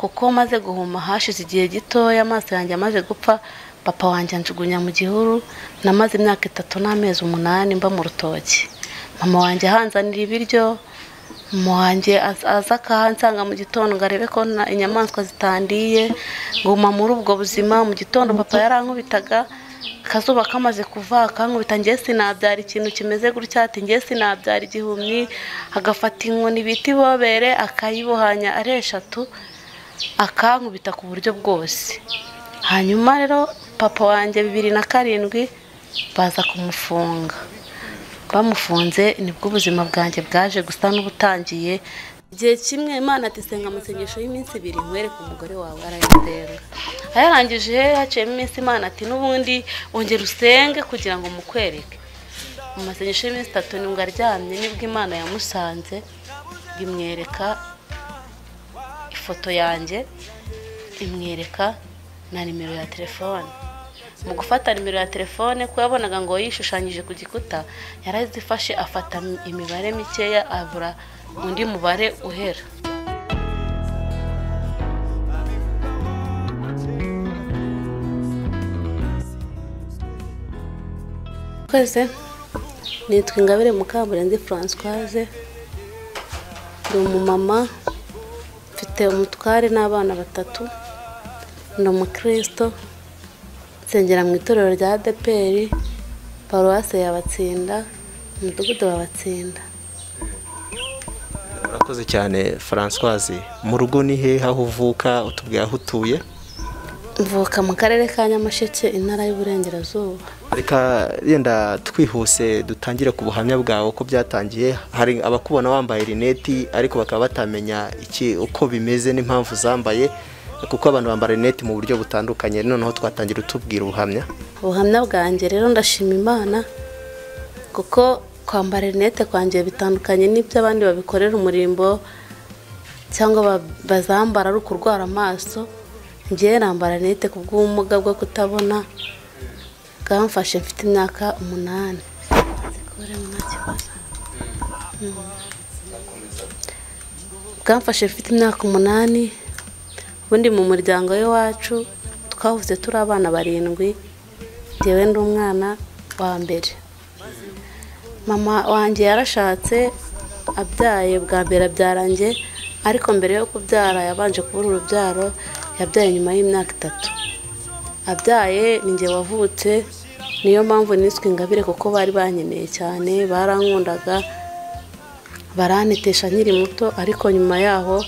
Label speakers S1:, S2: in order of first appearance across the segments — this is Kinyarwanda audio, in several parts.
S1: Kuko maze guhuma hashize igihe gitoya amaso yanjye amaze gupfa, papa wanjye anjugunya mu gihuru. Namaze imyaka 3 n'amezi 8 mba mu rutoki. Mama wanjye ahanzanira ibiryo, mama wanjye aza akahansanga mu gitondo ngo arebe ko inyamaswa zitandiye. Nguma muri ubwo buzima. Mu gitondo papa yarankubitaga, akazuba kamaze kuva akankubita, ngiye sinabyara ikintu kimeze gutya, ati ngiye sinabyara igihumyi. Agafata inkoni bita ibobere akayibohanya ari 3 akankubita ku buryo bwose. Hanyuma rero papa wanjye 2007 baza kumufunga. Bamufunze nibwo ubuzima bwanjye bwaje gusa n'ubutangiye. Igihe kimwe Imana ati senga amasengesho y'iminsi 2 nkwereke umugore wawe, arayasenga. Ayarangije haciyemo iminsi Imana ati n'ubundi ongera usenge kugira ngo mukwereke. Mu masengesho y'iminsi 3 nibwo aryamye, nibwo Imana yamusanze imwereka ifoto yanjye, imwereka na nimero ya telefone. Mu gufata nimero ya telefone ko yabonaga ngo yishushanyije ku gikuta, yarazifashe afata imibare mikeya abura undi mubare uhera. Kweze nitwa Ingabire Mukamurenzi Françoise, ndi umumama, mfite umutware n'abana 3, ndi umukristo, nsengera mu itorero rya ADEPR, paruwase ya Batsinda, umudugudu wa Batsinda.
S2: Urakoze cyane Françoise. Mu rugo ni he aho uvuka, utubwiye aho utuye?
S1: Mvuka mu karere ka Nyamasheke, intara y'Uburengerazuba.
S2: Reka yenda twihuse dutangire ku buhamya bwawe uko byatangiye. Hari abakubona wambaye rineti ariko bakaba batamenya iki uko bimeze n'impamvu zambaye, kuko abantu bambara rineti mu buryo butandukanye. Noneho twatangira utubwira ubuhamya.
S1: Ubuhamya bwanjye rero ndashima Imana kuko kwambara rinete kwanjye bitandukanye n'ibyo abandi babikorera umurimbo cyangwa bazambara ari ukurwara amaso. Ngiye nambara rinete ku bw'ubumuga bwo kutabona bwamfashe mfite imyaka 8. Bwamfashe mfite imyaka 8. Ubundi mu muryango w'iwacu twavuze turi abana 7, njyewe ndi umwana wa mbere. Mama wanjye yarashatse, abyaye bwa mbere abyaranjye, ariko mbere yo kubyara yabanje kubura urubyaro, yabyaye nyuma y'imyaka 3. Abyaye ninjye wavutse, niyo mpamvu niswe Ingabire kuko bari banyeneye cyane, barankundaga, baranetesha nkiri muto. Ariko nyuma yaho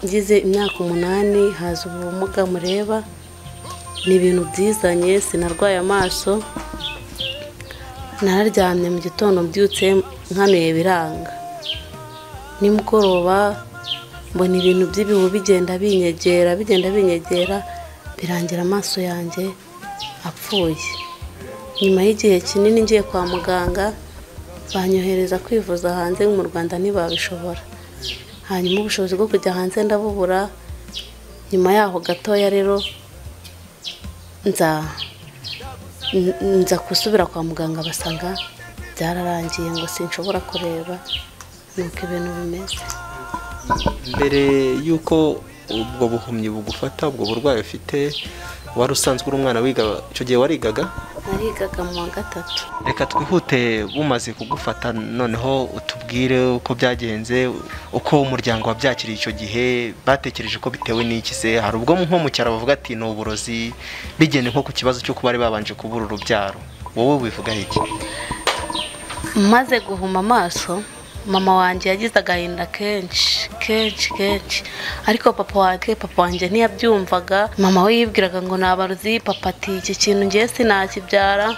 S1: ngize imyaka 8 haza ubumuga mureba, ni ibintu byizanye, sinarwaye amaso, nararyamye mu gitondo mbyutse nkanuye biranga. Nimugoroba mbona ibintu by'ibihu bigenda binyegera, bigenda binyegera, birangira amaso yanjye apfuye. Nyuma y'igihe kinini ngiye kwa muganga, banyohereza kwivuza hanze, mu Rwanda ntibabishobora. Hanyuma ubushobozi bwo kujya hanze ndabubura. Nyuma yaho gatoya rero nza gusubira kwa muganga, basanga byararangiye ngo sinshobora kureba. Nuko ibintu bimeze.
S2: Mbere yuko ubwo buhumyi bugufata, ubwo burwayi ufite, wari usanzwe uri umwana wiga? Icyo gihe warigaga?
S1: Narigaga mu wa 3.
S2: Reka twihute, bumaze kugufata noneho utubwire uko byagenze, uko umuryango wabyakiriye icyo gihe, batekereje ko bitewe n'iki se? Hari ubwo nko mu cyaro bavuga ati ni uburozi, bigende nko ku kibazo cy'uko bari babanje kubura urubyaro, wowe wivuga iki?
S1: Maze guhuma amaso, mama wanjye yagize agahinda kenshi kenshi kenshi, ariko papa wanjye ntiyabyumvaga. Mama we yibwiraga ngo nabaruzi, papa ati iki kintu ngiye sinakibyara.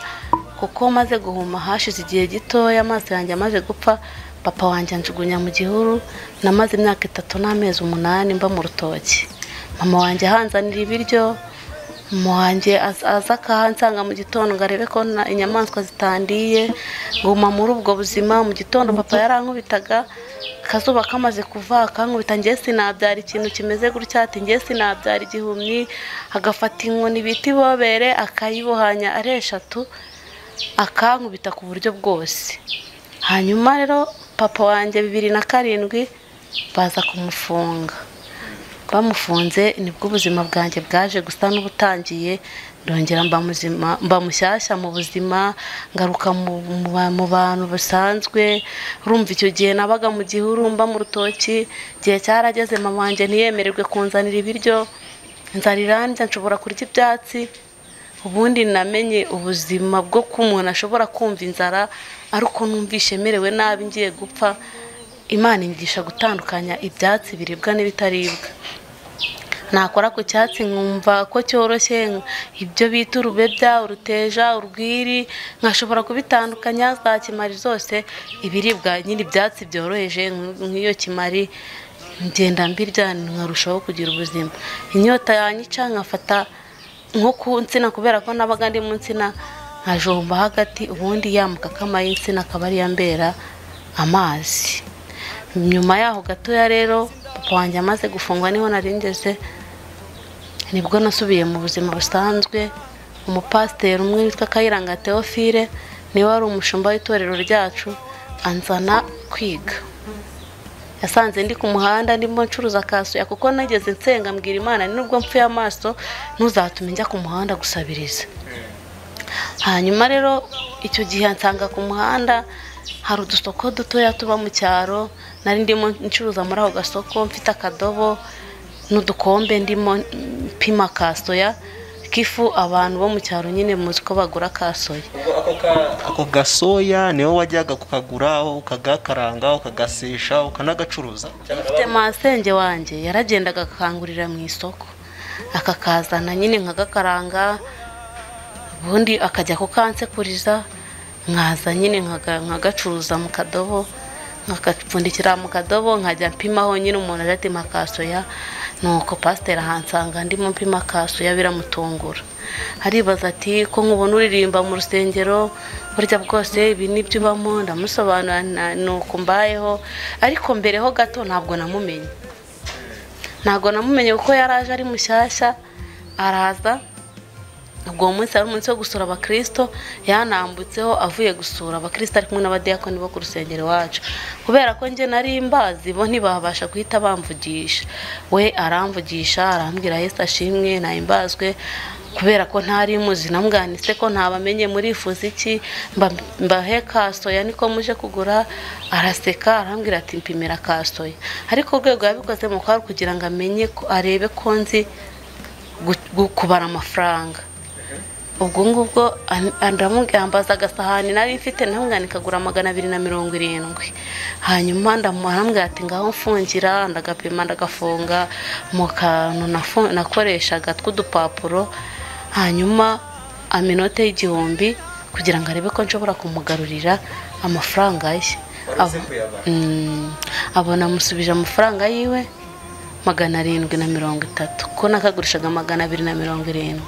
S1: Kuko maze guhuma hashize igihe gitoya amaso yanjye amaze gupfa, papa wanjye anjugunya mu gihuru. Namaze imyaka 3 n'amezi 8 mba mu rutoki. Mama wanjye ahanzanira ibiryo, mama wanjye aza akahansanga mu gitondo ngo arebe ko inyamaswa zitandiye. Nguma muri ubwo buzima. Mu gitondo papa yarankubitaga, akazuba kamaze kuva akankubita, ngiye sinabyara ikintu kimeze gutya, ati ngiye sinabyara igihumyi. Agafata inkoni bita ibobere akayibohanya ari 3 akankubita ku buryo bwose. Hanyuma rero papa wanjye 2007 baza kumufunga. Bamufunze nibwo ubuzima bwanjye bwaje gusa n'ubutangiye, ndongera mba muzima, mba mushyashya mu buzima, ngaruka mu bantu basanzwe. Urumva icyo gihe nabaga mu gihuru, mba mu rutoki. Igihe cyarageze mama wanjye ntiyemererwe kunzanira ibiryo, inzara irandya, nshobora kurya ibyatsi. Ubundi namenye ubuzima bwo ko umuntu ashobora kumva inzara ariko numvishe merewe nabi ngiye gupfa. Imana inyigisha gutandukanya ibyatsi biribwa n'ibitaribwa. Nakora ku cyatsi nkumva ko cyoroshye, ibyo bita urubebya, uruteja, urwiri, nkashobora kubitandukanya za kimari zose, ibiribwa nyine ibyatsi byoroheje nk'iyo kimari ngenda mbirya nkarushaho kugira ubuzima. Inyota yanyica nkafata nko ku nsina, kubera ko nabaga ndi mu nsina, nkajomba hagati, ubundi ya mukakama y'insina akaba ari yambera amazi. Nyuma yaho gatoya rero papa wanjye amaze gufungwa niho nari ngeze, nibwo nasubiye mu buzima busanzwe. Umupasiteri umwe witwa Kayiranga Theophile niwe wari umushumba w'itorero ryacu, anzana kwiga. Yasanze ndi ku muhanda ndimo ncuruza kasuya, kuko nageze nsenga mbwira Imana nubwo mpfuye amaso ntuzatume njya ku muhanda gusabiriza. Hanyuma rero icyo gihe ansanga ku muhanda, hari udusoko dutoya tuba mu cyaro, nari ndimo ncuruza muri ako gasoko mfite akadobo n'udukombe ndimo mpima kasoya k'ifu. Abantu bo mu cyaro nyine muzi ko bagura kasoya.
S2: Ako gasoya niwe wajyaga kukagura ukagakaranga ukagasesha ukanagacuruza?
S1: Mfite masenge wanjye yaragendaga akangurira mu isoko, akakazana nyine nkagakaranga, ubundi akajya kukansekuriza, nkaza nyine nkagacuruza mu kadobo, nkagapfundikira mu kadobo, nkajya mpimaho nyine umuntu aje ati makasoya. Nuko pasiteri ahansanga ndimo mpima kasoya, biramutungura. Aribaza ati ko nkubona uririmba mu rusengero burya bwose ibi nibyo ubamo? Ndamusobanurira nuko mbayeho, ariko mbere ho gato ntabwo namumenye. Ntabwo namumenye kuko yaraje ari mushyashya, araza. Ubwo munsi ari umunsi wo gusura abakristo, yanambutseho avuye gusura abakristo ari kumwe n'abadiyakoni bo ku rusengero iwacu. Kubera ko njye nari mbazi bo ntibabasha guhita bamvugisha, we aramvugisha arambwira Yesu ashimwe nahimbazwe. Kubera ko ntari muzi namwanitse ko ntabamenye murifuza iki, mbahe kasoya niko muje kugura. Araseka arambwira ati mpimira kasoya. Ariko urwego yabikoze mu kwari kugira ngo amenye ko arebe ko nzi kubara amafaranga. Ubwo ngubwo ndamugamba agasahani nari mfite namwana ikagura 270. Hanyuma ndamuhambwa ati ngaho mfungira, ndagapima ndagafunga mu kantu nakoreshaga tw'udupapuro, hanyuma aminote y'igihumbi kugira ngo arebe ko nshobora kumugarurira amafaranga ye. Abona amusubije amafaranga yiwe 730, ko nakagurishaga 270.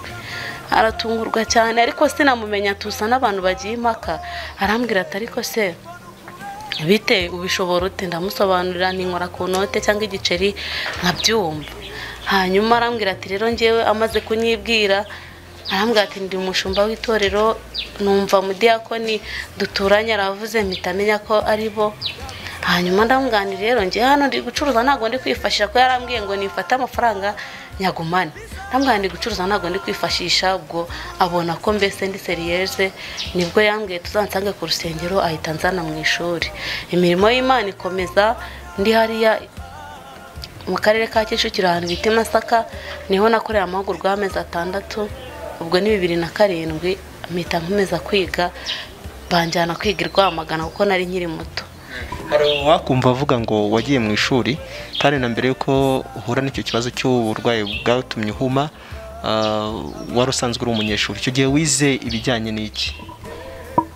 S1: Aratungurwa cyane, ariko sinamumenya tusa n'abantu bagiye impaka. Arambwira ati ariko se bite ubishobora ute? Ndamusobanurira ntinkora ku note cyangwa igiceri nkabyumva. Hanyuma arambwira ati rero njyewe amaze kunyibwira arambwira ati ndi umushumba w'itorero, numva mudiyakoni duturanye aravuze mpita menya ko ari bo. Hanyuma ndamwganira rero njye hano ndi gucuruza ntabwo ndi kwifashisha, ko yarambwiye ngo nifate amafaranga nyagumane. Ndamwganira ndi gucuruza ntabwo ndi kwifashisha. Ubwo abona ko mbese ndi seriyeze, nibwo yambwiye tuzansange ku rusengero, ahita nzana mu ishuri. Imirimo y'Imana ikomeza. Ndi hariya mu karere ka Kicukiro ahantu bita Masaka, niho nakoreye amahugurwa y'amezi 6. Ubwo ni 2007 mpita nkomeza kwiga, banjyana kwiga i Rwamagana kuko nari nkiri muto.
S2: Hari uwakumva avuga ngo wagiye mu ishuri kandi na mbere yuko uhura n'icyo kibazo cy'uburwayi bwatumye uhuma, wari usanzwe uri umunyeshuri. Icyo gihe wize ibijyanye n'iki?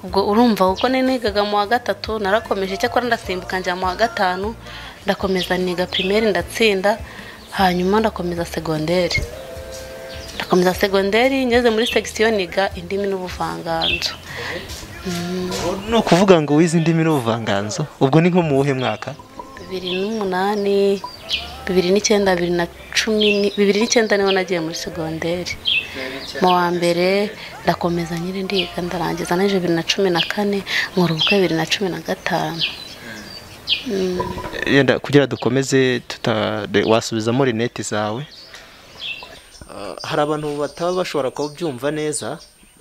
S1: Ubwo urumva kuko nigaga mu wa 3 narakomeje, cyakora ndasimbuka njya mu wa 5, ndakomeza niga primaire ndatsinda, hanyuma ndakomeza segonderi. Ndakomeza segonderi ngeze muri section niga indimi n'ubuvanganzo.
S2: No kuvuga ngo wize indimi n'ubuvanganzo, ubwo ni nko mu wuhe mwaka?
S1: 2008, 2009, 2010, 2009 niho nagiye muri segonderi. Mu wa mbere ndakomeza nyine ndiga ndarangiza naje 2014, nkora ubukwe 2015.
S2: Yenda kugira dukomeze wasubizamo rinete zawe. Hari abantu bataba bashobora kubyumva neza,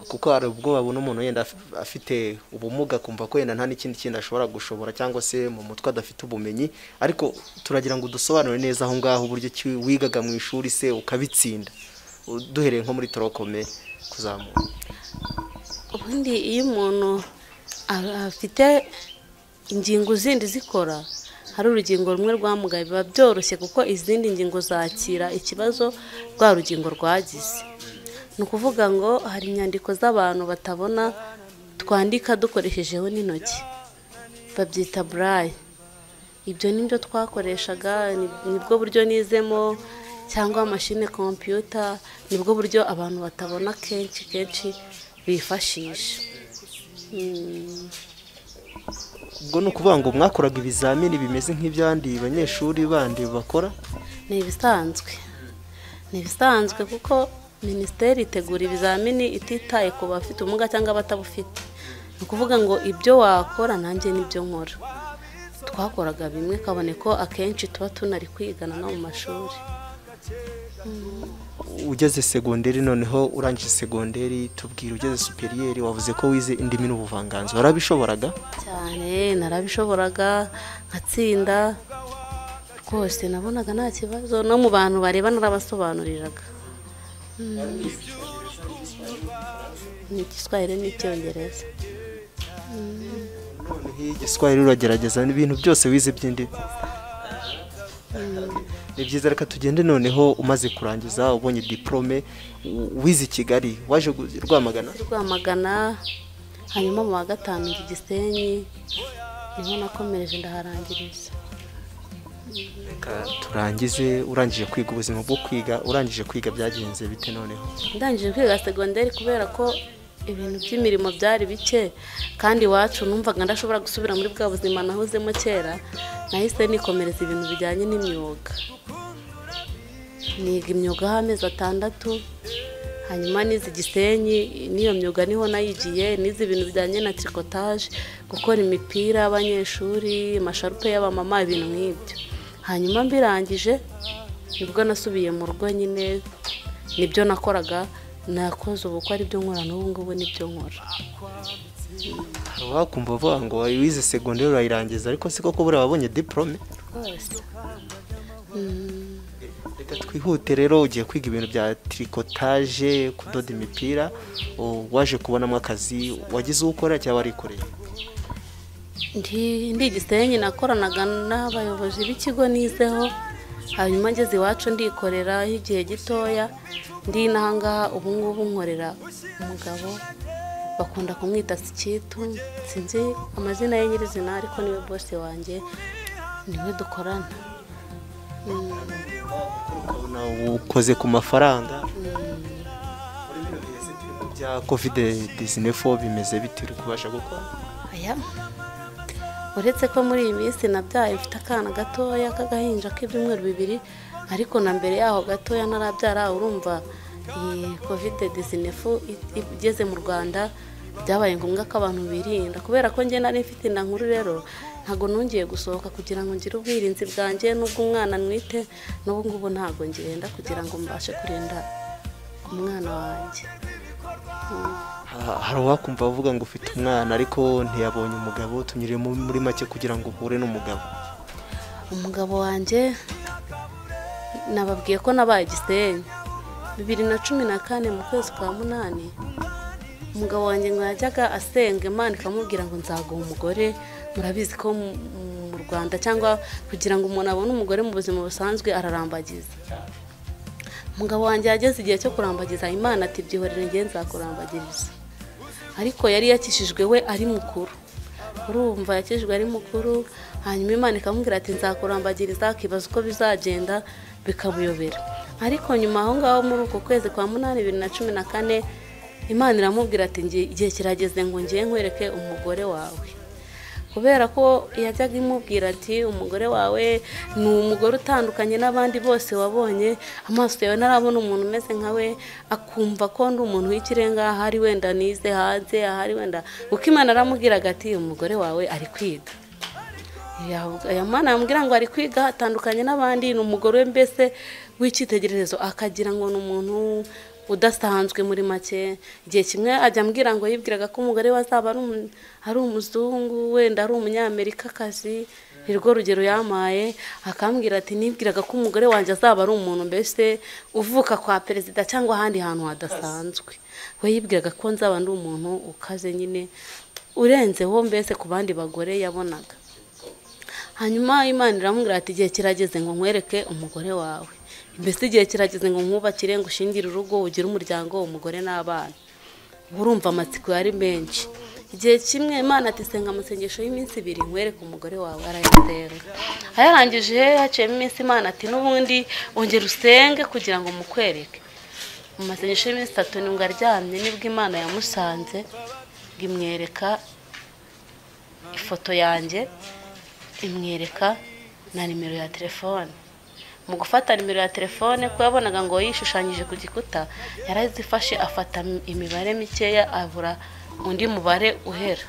S2: kuko hari ubwo babona umuntu yenda afite ubumuga kumva ko yenda nta n'ikindi kintu ashobora gushobora, cyangwa se mu mutwe adafite ubumenyi, ariko turagira ngo dusobanure neza aho ngaho uburyo wigaga mu ishuri se ukabitsinda, duhereye nko muri torokome kuzamura.
S1: Ubundi iyo umuntu afite ingingo zindi zikora, hari urugingo rumwe rwamugaye biba byoroshye kuko izindi ngingo zakira ikibazo rwa rugingo rwagize. Ni ukuvuga ngo hari inyandiko z'abantu batabona twandika dukoreshejeho n'intoki, babyita braille. Ibyo nibyo twakoreshaga, nibwo buryo nizemo, cyangwa mashine computer, nibwo buryo abantu batabona kenshi kenshi bifashisha.
S2: Ubwo ni ukuvuga ngo mwakoraga ibizamini bimeze nk'ibyandi banyeshuri bandi bakora?
S1: Ni ibisanzwe, ni ibisanzwe kuko minisiteri itegura ibizamini ititaye ku bafite ubumuga cyangwa abatabufite. Ni ukuvuga ngo ibyo wakora nanjye nibyo nkora. Twakoraga bimwe, kabone ko akenshi tuba tunari kwigana no mu mashuri.
S2: Ugeze segonderi noneho, urangije segonderi, tubwira ugeze superiyeri, wavuze ko wize indimi n'ubuvanganzo, warabishoboraga?
S1: Cyane, narabishoboraga nkatsinda rwose, nabonaga nta kibazo, no mu bantu bareba narabasobanuriraga. Ni Igiswahili n'Icyongereza.
S2: Noneho Igiswahili uragerageza n'ibintu byose wize by'indimi. Ni byiza, reka tugende noneho umaze kurangiza ubonye diplome, wize i Kigali, waje Rwamagana?
S1: Rwamagana, hanyuma mu wa 5 njya Gisenyi, niho nakomereje ndaharangiriza.
S2: Reka turangize, urangije kwiga ubuzima bwo kwiga, urangije kwiga byagenze bite noneho?
S1: Ndangije kwiga segonderi kubera ko ibintu by'imirimo byari bike, kandi iwacu numvaga ndashobora gusubira muri bwa buzima nahozemo kera, nahise nikomereza ibintu bijyanye n'imyuga. Niga imyuga amezi 6, hanyuma nize Gisenyi, n'iyo myuga niho nayigiye, nize ibintu bijyanye na tricotage, gukora imipira y'abanyeshuri, amasharupe y'abamama, ibintu nk'ibyo. Hanyuma mbirangije nibwo nasubiye mu rugo nyine, nibyo nakoraga, nakoze ubukwe ari byo nkora n'ubu ngubu nibyo nkora.
S2: Hari uwakumva avuga ngo wize segonderi urayirangiza, ariko si koko buriya wabonye diplome?
S1: Rwose.
S2: Reka twihute rero, ugiye kwiga ibintu bya tricotage, kudoda imipira, waje kubonamo akazi, wagize uwo ukorera cyangwa warikoreye?
S1: Ndi Gisenyi nakoranaga n'abayobozi b'ikigo nizeho, hanyuma ngeze iwacu ndikorera igihe gitoya, ndi n'ahangaha ubu ngubu nkorera umugabo bakunda kumwita Sikitu, sinzi amazina ye nyirizina ariko niwe boss wanjye, niwe dukorana.
S2: Ukabona ukoze ku mafaranga. Muri bino bihe se turimo bya COVID-19 bimeze bite, uri kubasha gukora?
S1: Aya, uretse ko muri iyi minsi nabyaye mfite akana gatoya k'agahinja k'ibyumweru 2, ariko na mbere yaho gatoya narabyara, urumva iyi COVID-19 igeze mu Rwanda byabaye ngombwa ko abantu birinda, kubera ko njye nari mfite inda nkuru rero ntago nongeye gusohoka kugira ngo ngire ubwirinzi bwanjye n'ubw'umwana ntwite, n'ubu ngubu ntago ngenda kugira ngo mbashe kurinda umwana wanjye.
S2: Hari uwakumva avuga ngo ufite umwana ariko ntiyabonye umugabo, tunyure muri make kugira ngo uhure n'umugabo.
S1: Umugabo wanjye nababwiye ko nabaye Gisenyi 2014 mu kwezi kwa 8. Umugabo wanjye ngo yajyaga asenga Imana ikamubwira ngo nzaguha umugore. Murabizi ko mu Rwanda cyangwa kugira ngo umuntu abone umugore mu buzima busanzwe ararambagiza. Umugabo wanjye yageze igihe cyo kurambagiza, Imana ati byihorere njye nzakurambagiriza. Ariko yari yakishijwe we ari mukuru, urumva yakishijwe ari mukuru, hanyuma Imana ikamubwira ati nzakurambagiriza, akibaza uko bizagenda bikamuyobera. Ariko nyuma aho ngaho muri uko kwezi kwa 8 2014 Imana iramubwira ati igihe kirageze ngo ngiye nkwereke umugore wawe. Kubera ko yajyaga imubwira ati umugore wawe ni umugore utandukanye n'abandi bose wabonye, amaso yawe ntarabona umuntu umeze nkawe, akumva ko ndi umuntu w'ikirenga, ahari wenda nize hanze, ahari wenda, kuko Imana aramubwiraga ati umugore wawe ari kwiga. Mana yambwira ngo ari kwiga atandukanye n'abandi, ni umugore we mbese w'icyitegererezo, akagira ngo ni umuntu udasanzwe muri make. Igihe kimwe ajya ambwira ngo yibwiraga ko umugore we azaba ari umuzungu, wenda ari umunyamerikakazi, nirwo rugero yamaye. Akambwira ati nibwiraga ko umugore wanjye azaba ari umuntu mbese uvuka kwa perezida cyangwa ahandi hantu hadasanzwe. We yibwiraga ko nzaba ndi umuntu ukaze nyine urenzeho mbese ku bandi bagore yabonaga. Hanyuma Imana iramubwira ati igihe kirageze ngo nkwereke umugore wawe, mbese igihe kirageze ngo nkubakire, ngo ushingire urugo, ugire umuryango, umugore n'abana. Urumva amatsiko yari menshi. Igihe kimwe Imana ati senga amasengesho y'iminsi ibiri nkwereke umugore wawe. Arayasenga, ayarangije haciyemo iminsi Imana ati n'ubundi ongera usenge kugira ngo mukwereke. Mu masengesho y'iminsi 3 nibwo aryamye, nibwo Imana yamusanze ngo imwereka ifoto yanjye, imwereka na nimero ya telefone. Mu gufata nimero ya telefone ko yabonaga ngo yishushanyije ku gikuta, yarazifashe afata imibare mikeya abura undi mubare uhera.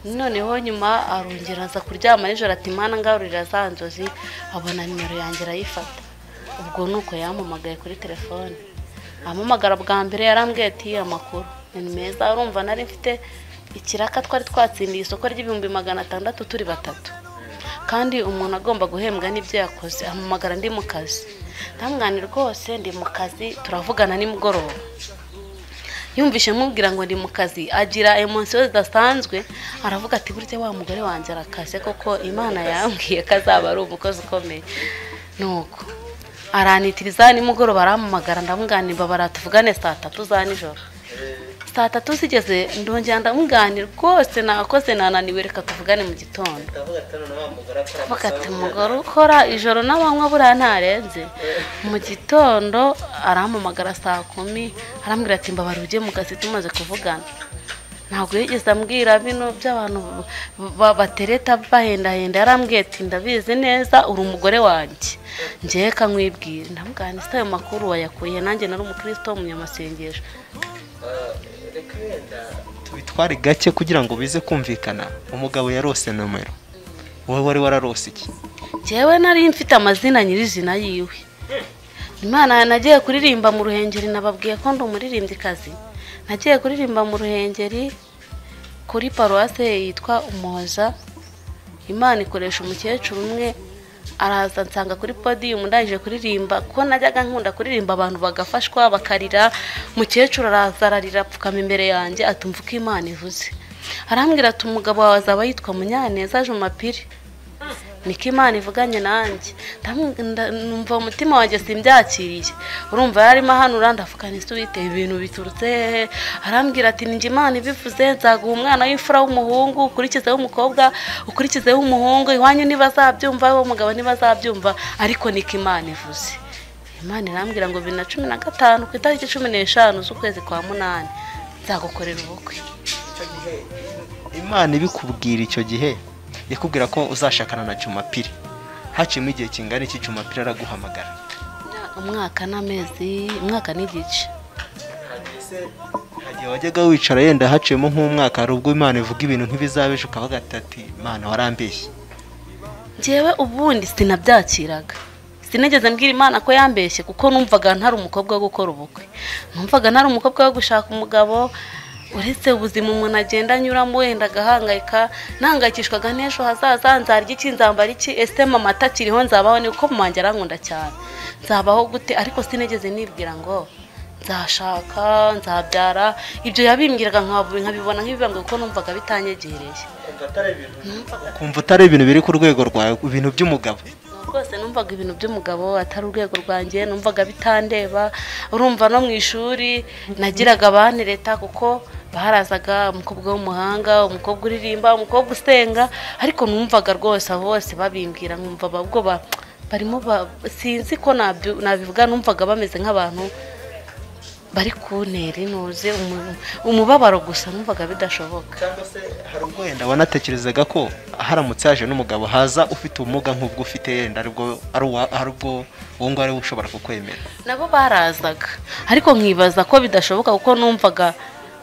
S1: Noneho nyuma arongera aza kuryama nijoro ati Imana ngarurira za nzozi, abona nimero yanjye arayifata. Ubwo nuko yampamagaye kuri telefone. Ampamagara bwa mbere yarambwiye ati amakuru ni meza, urumva nari mfite ikiraka twari twatsindiye isoko ry'ibihumbi 600 turi batatu, kandi umuntu agomba guhembwa n'ibyo yakoze. Ampamagara ndi mu kazi, ndamwani rwose ndi mu kazi, turavugana nimugoroba. Yumvishe mubwira ngo ndi mu kazi, agira emotion zidasanzwe, aravuga ati burya wa mugore wanjye arakaze koko, Imana yambwiye ko azaba ari umukozi ukomeye. Nuko aranitiriza nimugoroba arampamagara, ndamwani babara tuvugane saa 3 za nijoro. Saa 3 zigeze ndongera ndamwani rwose nakoze nananiwe, reka tuvugane mu gitondo. Avuga ati umugore ukora ijoro n'abanywa buriya ntarenze. Mu gitondo arampamagara saa 10 arambwira ati mbabara ujye mu kazi tumaze kuvugana. Ntabwo yigeze ambwira bino by'abantu batereta bahendahenda, yarambwiye ati ndabizi neza uri umugore wanjye, njyewe kankwibwira. Ndamubwira nti ayo makuru wayakuye, nanjye nari umukristo w'umunyamasengesho.
S2: Tubitware gake kugira ngo bize kumvikana. Umugabo yarose nomero, wowe wari wararose iki?
S1: Njyewe nari mfite amazina nyirizina yiwe. Imana nagiye kuririmba mu Ruhengeri, nababwiye ko ndi umuririmbyikazi. Nagiye kuririmba mu Ruhengeri kuri paruwase yitwa Umuhoza. Imana ikoresha umukecuru umwe araza nsanga kuri podium ndangije kuririmba, kuko najyaga nkunda kuririmba abantu bagafashwa bakarira. Umukecuru araza ararira apfukama imbere yanjye atumva uko Imana ivuze. Arambwira ati umugabo wawe azaba yitwa Munyaneza Jumapili, niko Imana ivuganye nanjye. Numva umutima wanjye simbyakiriye, urumva yarimo ahanura, ndavuga nti suwite ibintu biturutse hehe? Arambwira ati ninjye Imana ibivuze, nzaguha umwana w'imfura w'umuhungu, ukurikizeho umukobwa, ukurikizeho umuhungu, iwanyu ntibazabyumva, uwo mugabo ntibazabyumva, ariko niko Imana ivuze. Imana irambwira ngo 2015 ku itariki 15 z'ukwezi kwa 8 nzagukorera ubukwe.
S2: Imana ibikubwira icyo gihe yakubwira ko uzashakana na Jumapili, haciyemo igihe kingana iki Jumapili araguhamagara?
S1: Umwaka n'amezi, umwaka n'igice.
S2: Nta gihe wajyaga wicara yenda haciyemo nk'umwaka, hari ubwo Imana ivuga ibintu nk'ibizabeje ukavuga ati Imana warambeshye?
S1: Njyewe ubundi sinabyakiraga, sinigeze mbwira Imana ko yambeshye, kuko numvaga ntari umukobwa wo gukora ubukwe, numvaga ntari umukobwa wo gushaka umugabo. Uretse ubuzima umuntu agenda anyuramo wenda agahangayika, nahangayikishwaga n'ejo hazaza, nzarya iki, nzambara iki, ese mama atakiriho nzabaho ni uko mama wanjye arankunda cyane, nzabaho gute? Ariko sinigeze nibwira ngo nzashaka, nzabyara. Ibyo yabimbwiraga nkabibona nk'ibibambwe, kuko numvaga bitanyegereye.
S2: Ukumva atari ibintu biri ku rwego rwawe, ibintu by'umugabo
S1: rwose. Numvaga ibintu by'umugabo atari urwego rwanjye, numvaga bitandeba. Urumva no mu ishuri nagiraga abantereta, kuko baharazaga umukobwa w'umuhanga, umukobwa uririmba, umukobwa usenga, ariko numvaga rwose abo bose babimbwira nkumva ubwo barimo sinzi ko nabivuga, numvaga bameze nk'abantu bari kuntera intuze umubabaro gusa, numvaga bidashoboka.
S2: Cyangwa se hari ubwo wenda wanatekerezaga ko haramutse haje n'umugabo haza ufite ubumuga nk'ubwo ufite, yenda aribwo ari ubwo uwo nguwo ariwe ushobora kukwemera?
S1: Nabo barazaga, ariko nkibaza ko bidashoboka, kuko numvaga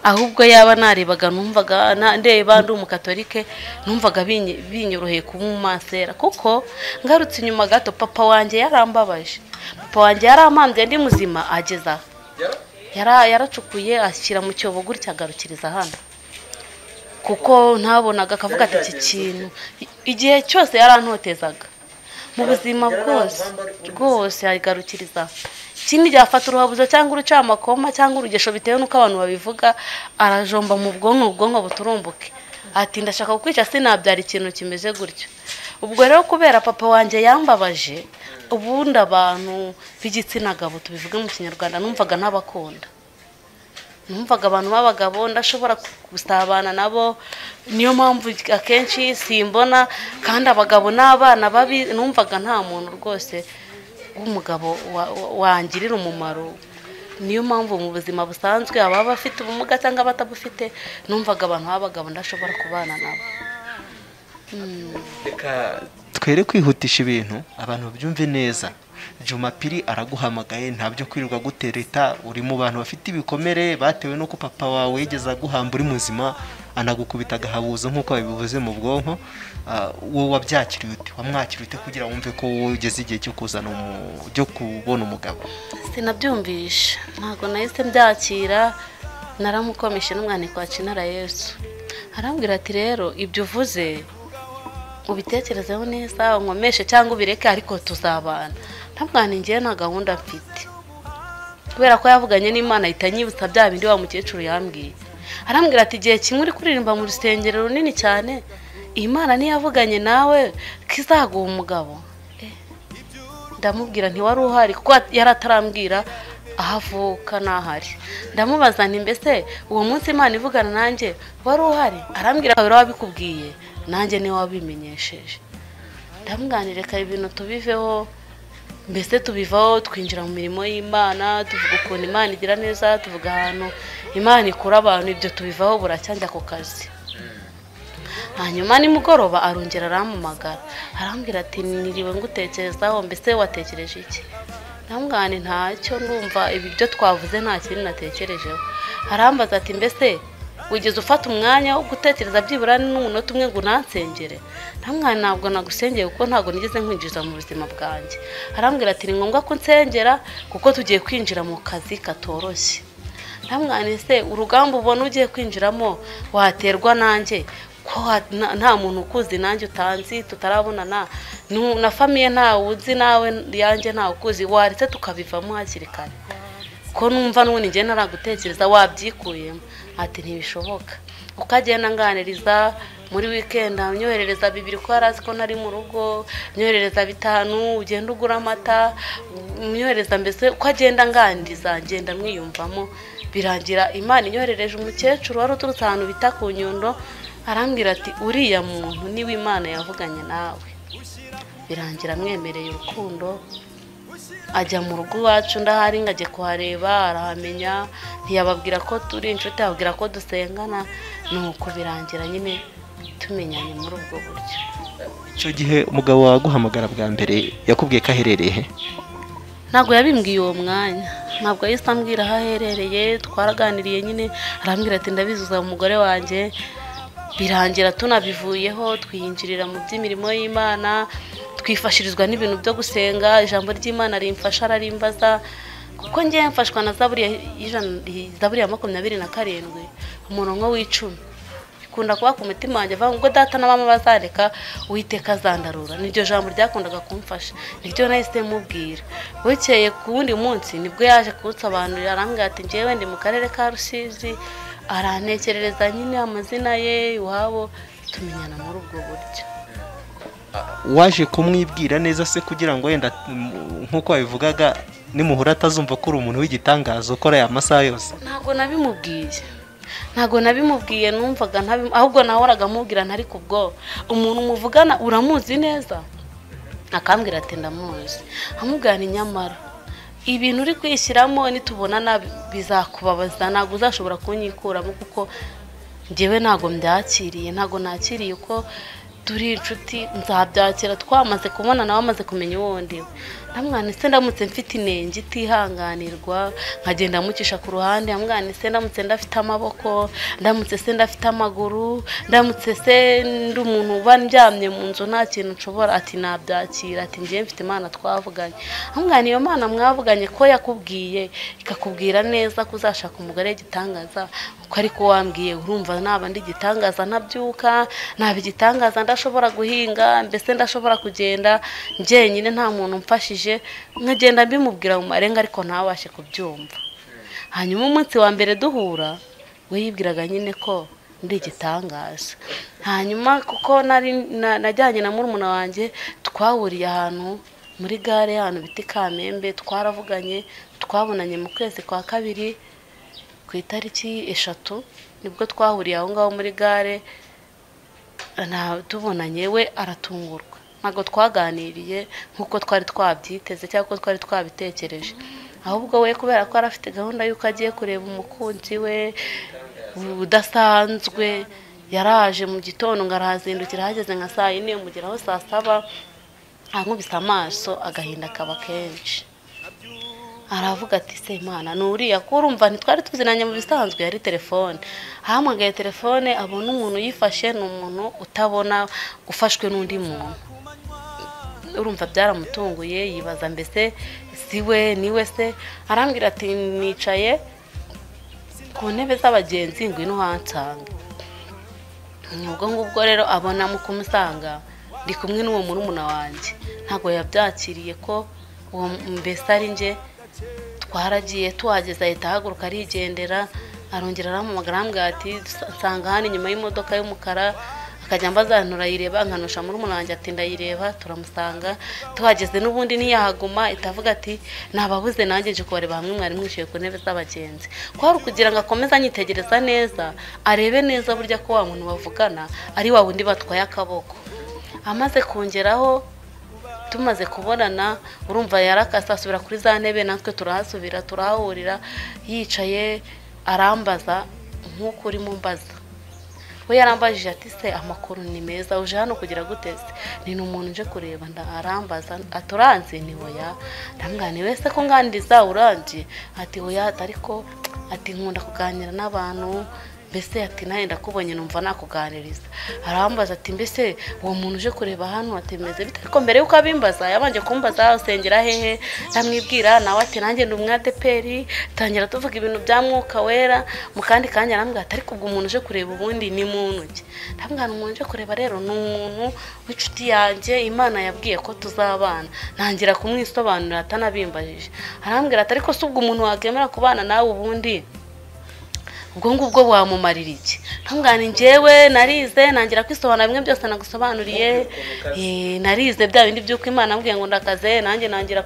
S1: Ahubwo yaba narebaga numvaga ndeba ndi umukatolike, numvaga binyoroheye kuba umumansera. Kuko ngarutse inyuma gato, papa wanjye yarambabaje, papa wanjye yarampambye ndi muzima, ageza yaracukuye ashyira mu cyobo gutya agarukiriza hano, kuko ntabonaga akavuga ati iki kintu igihe cyose yarantotezaga mu buzima bwose rwose agarukiriza. Ikindi ryafata uruhabuzo cyangwa urucamakoma cyangwa urugesho bitewe n'uko abantu babivuga, arajomba mu bwonko, ubwonko buturumbuke, ati ndashaka kukwica sinabyara ikintu kimeze gutyo. Ubwo rero kubera papa wanjye yambabaje, ubundi abantu b'igitsina gabo tubivuge mu Kinyarwanda numvaga ntabakunda, numvaga abantu b'abagabo ndashobora gusabana nabo, niyo mpamvu akenshi simbona kandi abagabo n'abana babi, numvaga nta muntu rwose w'umugabo wangirira umumaro. Niyo mpamvu mu buzima busanzwe ababa bafite ubumuga cyangwa batabufite, numvaga abantu b'abagabo ndashobora kubana nabo.
S2: Reka twere kwihutisha ibintu abantu babyumve neza. Jumapili araguhamagaye, ntabyo kwirirwa gutereta, uri mu bantu bafite ibikomere batewe nuko papa wawe yigeze aguhamba uri muzima, anagukubita agahabuzo nk'uko babivuze mu bwonko. Wowe wabyakiriye ute? Wamwakiriye ute kugira wumve ko ugeze igihe cyo kuzana cyo kubona umugabo?
S1: Sinabyumvisha, ntabwo nahise mbyakira, naramukomeje n'umwandiko wa Kinara Yesu, arambwira ati rero ibyo uvuze ubitekerezeho neza, unkomeshe cyangwa ubireke, ariko tuzabana. Ntabwo ngiye nta gahunda mfite, kubera ko yavuganye n'Imana ahita anyibutsa bya bindi wa mukecuru yambwiye. Arambwira ati igihe kimwe uri kuririmba mu rusengero runini cyane, Imana niyavuganye nawe ko izaguha umugabo. Ndamubwira nti wari uhari, kuko yari atarambwira aho avuka n'ahari. Ndamubaza nti mbese uwo munsi Imana ivugana nanjye wari uhari? Arambwira kabiri wabikubwiye, nanjye niwe wabimenyesheje. Ndamubwira reka ibintu tubiveho, mbese tubivaho twinjira mu mirimo y'Imana, tuvuga ukuntu Imana igira neza, tuvuga ahantu Imana ikura abantu, ibyo tubivaho buracya njya ku kazi. Hanyuma nimugoroba arongera arampamagara, arambwira ati niriwe ngutekerezaho, mbese watekereje iki? Ndamubwira ntacyo, ndumva ibi byo twavuze nta kintu natekerejeho. Arambaza ati mbese wigeze ufata umwanya wo gutekereza byibura n'umunota umwe ngo unansengere? Ndamubwira ntabwo nagusengeye kuko ntabwo nigeze nkwinjiza mu buzima bwanjye. Arambwira ati ni ngombwa ko nsengera kuko tugiye kwinjira mu kazi katoroshye. Ndamubwira se urugamba ubona ugiye kwinjiramo waterwa nanjye ko nta muntu ukuzi nanjye utanzi, tutarabonana na famiye ntawe uzi nawe yanjye ntawe ukuzi, waretse tukabivamo hakiri kare, ko numva n'ubundi njye ntaragutekereza wabyikuyemo. Ati ntibishoboka. Ukagenda nganiriza muri weekend, nyoherereza 2 ko yari azi ko ntari mu rugo, nyoherereza 5 ugenda ugura amata, nyoherereza mbese uko agenda nganiriza ngenda mwiyumvamo. Birangira Imana inyoherereje umukecuru wari uturutse ahantu bita ku Nyundo, arambwira ati uriya muntu niwe Imana yavuganye nawe. Birangira mwemereye urukundo, ajya mu rugo iwacu ndahari ngajye kuhareba, arahamenya, ntiyababwira ko turi inshuti, ababwira ko dusengana, nuko birangira nyine tumenyanye muri ubwo buryo.
S2: Icyo gihe umugabo waguhamagara bwa mbere yakubwiye ko aherereye he?
S1: Ntabwo yabimbwiye uwo mwanya, ntabwo yahise ambwira aho aherereye, twaraganiriye nyine, arambwira ati ndabizuza umugore wanjye. Birangira tunabivuyeho, twiyinjirira mu by'imirimo y'Imana, twifashirizwa n'ibintu byo gusenga, ijambo ry'Imana rimfasha ararimbaza, kuko ngiye mfashwa na Zaburi ya 27 umurongo w'10, ikunda kuba ku mutima wanjye avuga ngo data na mama bazareka Uwiteka azandarura. Niryo jambo ryakundaga kumfasha, niryo nahise mubwira. Bukeye ku wundi munsi nibwo yaje kunsobanurira, arambwira ati njyewe ndi mu karere ka Rusizi, arantekerereza nyine amazina ye iwabo, tumenyana muri ubwo buryo.
S2: Waje kumwibwira neza se kugira ngo wenda nk'uko wabivugaga nimuhura atazumva ko uri umuntu w'igitangaza ukora aya masaha yose?
S1: Ntabwo nabimubwiye, numvaga ahubwo nahoraga mubwira ntari kubwo umuntu muvugana uramuzi neza, akambwira ati ndamuzi, amubwira ni nyamara ibintu uri kwishyiramo nitubonana bizakubabaza, ntabwo uzashobora kunyikuramo kuko njyewe ntabwo mbyakiriye, ntabwo nakiriye uko turi inshuti, nzabyakira twamaze kubonana, wamaze kumenya uwo ndiwe. Ndamwana se ndamutse mfite inenge itihanganirwa, nkagenda mucisha ku ruhande. Ndamwana se ndamutse ndafite amaboko, ndamutse se ndafite amaguru, ndamutse se ndi umuntu uba ndyamye mu nzu nta kintu nshobora, ati nabyakira, ati ngiye mfite Imana twavuganye. Ndamwana iyo Mana mwavuganye ko yakubwiye ikakubwira neza ko uzashaka umugore w'igitangaza, uko ariko wambwiye, urumva naba ndi igitangaza ntabyuka, naba igitangaza ndashobora guhinga, mbese ndashobora kugenda njyenyine nta muntu umfashije, nkagenda mbimubwira mu marenga ariko ntabashe kubyumva. Hanyuma umunsi wa mbere duhura we yibwiraga nyine ko ndi igitangaza. Hanyuma kuko nari najyanye na murumuna wanjye, twahuriye ahantu muri gare ahantu bita Kamembe, twaravuganye, twabonanye mu kwezi kwa kabiri ku itariki 3 nibwo twahuriye aho ngaho muri gare, tubonanye we aratungurwa. Ntabwo twaganiriye nkuko twari twabyiteze cyangwa ko twari twabitekereje, ahubwo we kubera ko arafite gahunda y'uko agiye kureba umukunzi we udasanzwe, yaraje mu gitondo ngo arahazindukira, hageze nka saa 4 mugeraho saa 7, ankubise amaso agahinda kaba kenshi. Aravuga ati se Imana nuriya ko urumva ntitwari tuzinanye mu bisanzwe, yari telefone, ahamagaye telefone abona umuntu yifashe, ni umuntu utabona ufashwe n'undi muntu. Urumva byaramutunguye, yibaza mbese siwe niwe se. Arambwira ati nicaye ku ntebe z'abagenzi ngwino hansange. Ubwo ngubwo rero abona mu kumusanga ndi kumwe n'uwo murumuna wanjye, ntabwo yabyakiriye ko uwo mbese ari nje. Twaragiye tuhageze ahita ahaguruka arigendera, arongera arampamagara arambwira ati nsanga hano inyuma y'imodoka y'umukara, akajya ambaza nturayireba, nkanusha murumuna wanjye ati ndayireba, turamusanga tuhageze n'ubundi ntiyahaguma, itavuga ati nababuze nanjye nje kubareba hamwe mwari mwishyuye ku ntebe z'abagenzi. Kwari ukugira ngo akomeze anyitegereza neza, arebe neza burya ko wa muntu bavugana ari wa wundi batwaye akaboko. Amaze kongeraho tumaze kubonana, urumva yarakase asubira kuri za ntebe, natwe turahasubira turahahurira, yicaye arambaza nk'uko urimo umbaza. We yarambajije ati se amakuru ni meza, uje hano kugira gute se? Ni umuntu nje kureba. Arambaza aturanze ni oya. Ndamwani wese ko nganiriza uranzi? Ati oya, ariko ati nkunda kuganira n'abantu, mbese ati nawe ndakubonye numva nakuganiriza. Arambaza ati mbese uwo muntu uje kureba hano atemeze bite? Ariko mbere yuko abimbaza yabanje kumbaza usengera hehe, ndamwibwira, nawe ati nanjye ndi umwadeperi, tangira tuvuga ibintu bya mwuka wera. Mu kandi kanya arambwira ati ariko ubwo umuntu uje kureba ubundi ni muntu ki? Ndamwira umuntu uje kureba rero ni umuntu w'inshuti yanjye Imana yabwiye ko tuzabana. Ntangira kumwisobanurira atanabimbajije. Arambwira ati ariko se ubwo umuntu wakemera kubana nawe ubundi ubwo ngubwo wamumarira iki? Ntungane njyewe narize, nangira kwisobanura bimwe byose nagusobanuriye, narize bya bindi by'uko Imana ambwiye ngo ndakaze, nanjye nangira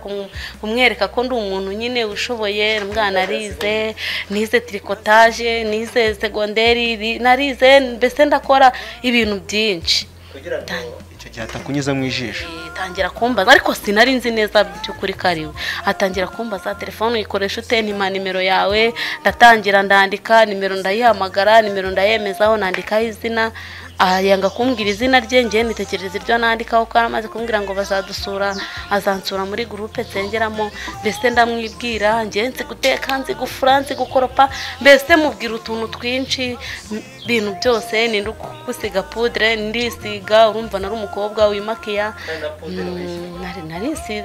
S1: kumwereka ko ndi umuntu nyine ushoboye. Mwana narize, nize tricotage, nize segonderi, narize mbese ndakora ibintu byinshi.
S2: Kugira ngo icyo gihe atakunyuza mu ijisho.
S1: Tangira kumbaza, ariko sinari nzi neza by'ukuri kariwe. Atangira kumbaza telefone uyikoresha ute, nima nimero yawe, ndatangira ndandika nimero, ndayihamagara nimero, ndayemezaho, nandikaho izina. Yanga kumbwira izina rye, ngiye nitekereza iryo nandikaho ko amaze kumbwira ngo bazadusura, azansura muri groupe nsengeramo, mbese ndamwibwira ngiye nzi guteka, nzi gufura, nzi gukoropa, mbese mubwira utuntu twinshi, ibintu byose, ni gusiga poudre ndisiga, urumva nari umukobwa wimakiya,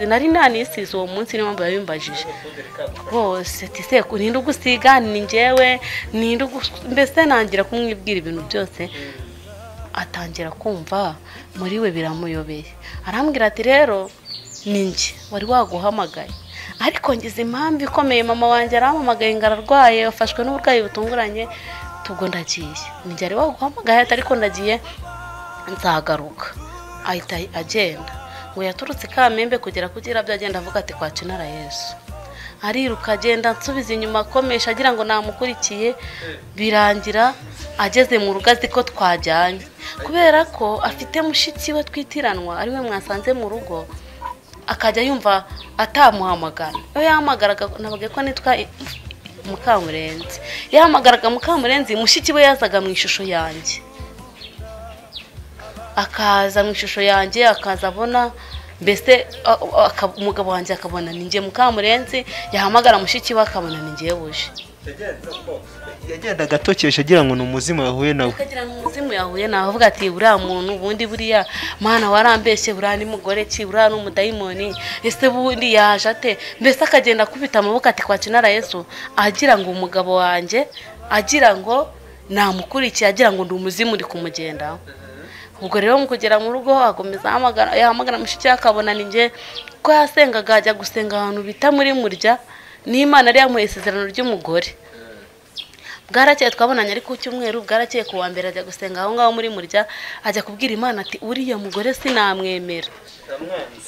S1: nari nanisize uwo munsi, niyo mpamvu yabimbajije rwose ati se ninde ugusiga, ni njyewe, ninde, mbese nangira kumwibwira ibintu byose. Atangira kumva muri we biramuyobeye, arambwira ati rero ni njye wari waguhamagaye, ariko ngize impamvu ikomeye, mama wanjye arampamagaye ngo ararwaye, afashwe n'uburwayi butunguranye, tubwo ndagiye, ni njye wari waguhamagaye ariko ndagiye nzagaruka. Ahita agenda, ngo yaturutse Kamembe kugera kugira byagenda avuga ati kwa Kinara Yesu. Ariruka agenda nsubiza inyuma akomesha agira ngo namukurikiye, birangira ageze mu rugazi ko twajyanye, kubera ko afite mushiki we twitiranwa ariwe mwasanze mu rugo, akajya yumva atamuhamagara. Iyo yahamagaraga nababwiye ko nitwa Mukamurenzi, yahamagaraga Mukamurenzi, mushiki we yazaga mu ishusho yanjye, akaza mu ishusho yanjye, akaza abona Mbese umugabo wanjye akabona ni njye Mukamurenzi, yahamagara mushiki we akabona ni njye wuje.
S2: Yagendaga atokesha agira ngo ni umuzimu yahuye nawe,
S1: akagira ngo umuzimu yahuye nawe, avuga ati uriya muntu ubundi buriya mana warambeshye, buriya ni mugore ki, buriya ni umudayimoni, ese bundi yaje ate? Mbese akagenda akubita amaboko ati kwa kinara Yesu, agira ngo umugabo wanjye, agira ngo namukurikiye, agira ngo ndi umuzimu uri kumugendaho. Ubwo rero mu kugera mu rugo akomeza yahamagara mushiki we akabona ni njye, ko yasengaga ajya gusenga ahantu bita muri Murya, n'Imana yari yamuhaye isezerano ry'umugore. Bwarakeye twabonanye ari ku cyumweru, bwarakeye ku wa mbere ajya gusenga aho ngaho muri Murya, ajya kubwira Imana ati uriya mugore sinamwemera,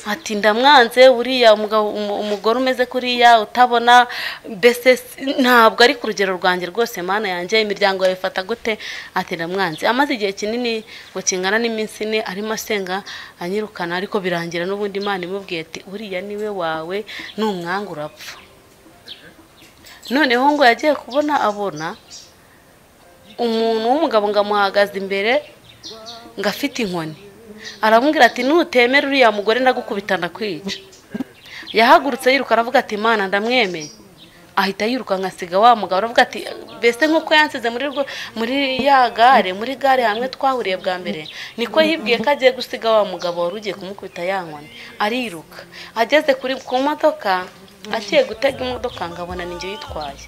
S1: ati ndamwanze, uriya umugore umeze kuriya utabona, mbese ntabwo ari ku rugero rwanjye rwose, Mana yanjye imiryango yawe ifata gute? Ati ndamwanze. Amaze igihe kinini ngo kingana n'iminsi ine arimo asenga anyirukana, ariko birangira n'ubundi Imana imubwiye ati uriya niwe wawe, numwanga urapfa. Noneho ngo yagiye kubona abona umuntu w'umugabo ngo amuhagaze imbere ngo afite inkoni, aramubwira ati nutemera uriya mugore ndagukubita ndakwica. Yahagurutse yiruka aravuga ati Mana ndamwemeye, ahita yiruka nkasiga wa mugabo, aravuga ati mbese nk'uko yansize muri ya gare, muri gare hamwe twahuriye bwa mbere, niko yibwiye ko agiye gusiga wa mugabo wari ugiye kumukubita ya nkoni. Ariruka ageze ku modoka, agiye gutega imodoka ngabona ni njye uyitwaye,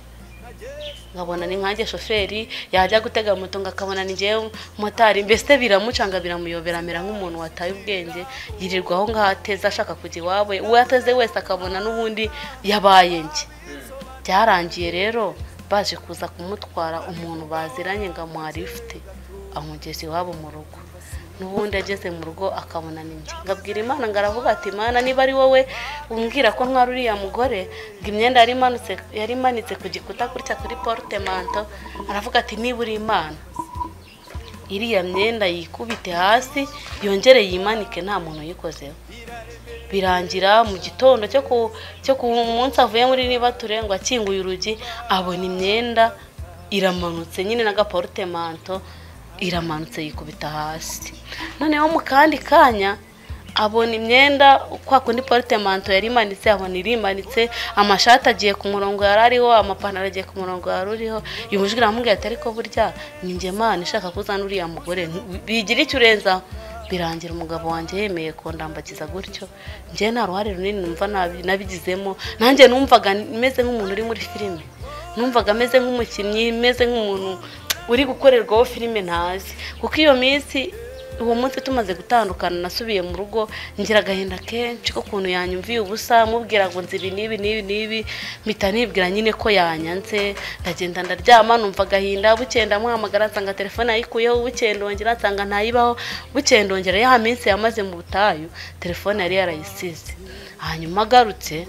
S1: nkabona ni nkanjye shoferi, yajya gutega moto ngakabona ni njye motari, mbese biramucanga biramuyobera, amera nk'umuntu wataye ubwenge, yirirwa aho ngaho ateze ashaka kujya iwabo, uwo ateze wese akabona n'ubundi yabaye njye. Byarangiye rero baje kuza kumutwara umuntu baziranye ngo amuha lift amugeze iwabo mu rugo. N'ubundi ageze mu rugo akabona ni njye, ngabwira Imana ngo aravuga ati Mana niba ari wowe umbwira ko ntwara uriya mugore, ngo imyenda yari imanitse ku gikuta gutya kuri portemanto, aravuga ati niba uri Imana iriya myenda yikubite hasi yongere yimanike nta muntu uyikozeho. Birangira mu gitondo cyo ku munsi avuye muri nibature ngo akinguye urugi abona imyenda iramanutse nyine n'agaportemanto iramanutse yikubita hasi. Noneho mu kandi kanya abona imyenda kwa kundi portemanto yari imanitse, abona irimanitse, amashati agiye ku murongo yari ariho, amapantaro agiye ku murongo yari uriho. Yumujwi aramubwira ati ariko burya ni njye Mana ishaka kuzana uriya mugore, bigira icyo urenzaho. Birangira umugabo wanjye yemeye kondambagiza gutyo, njye nta ruhare runini numva nabigizemo, nanjye numvaga meze nk'umuntu uri muri filime, numvaga meze nk'umukinnyi, meze nk'umuntu uri gukorerwaho filime ntazi. Kuko iyo minsi uwo munsi tumaze gutandukana nasubiye mu rugo ngira agahinda kenshi ko kuntu yanyumviye ubusa, mubwira ngo nzi ibi n'ibi n'ibi n'ibi, mpita nibwira nyine ko yanyanze, ndagenda ndaryama numva agahinda. Bukeye ndamuhamagara nsanga telefone yayikuyeho, bukeye ndongera nsanga ntayibaho, bukeye ndongera ya minsi yamaze mu butayu telefone yari yarayisize. Hanyuma agarutse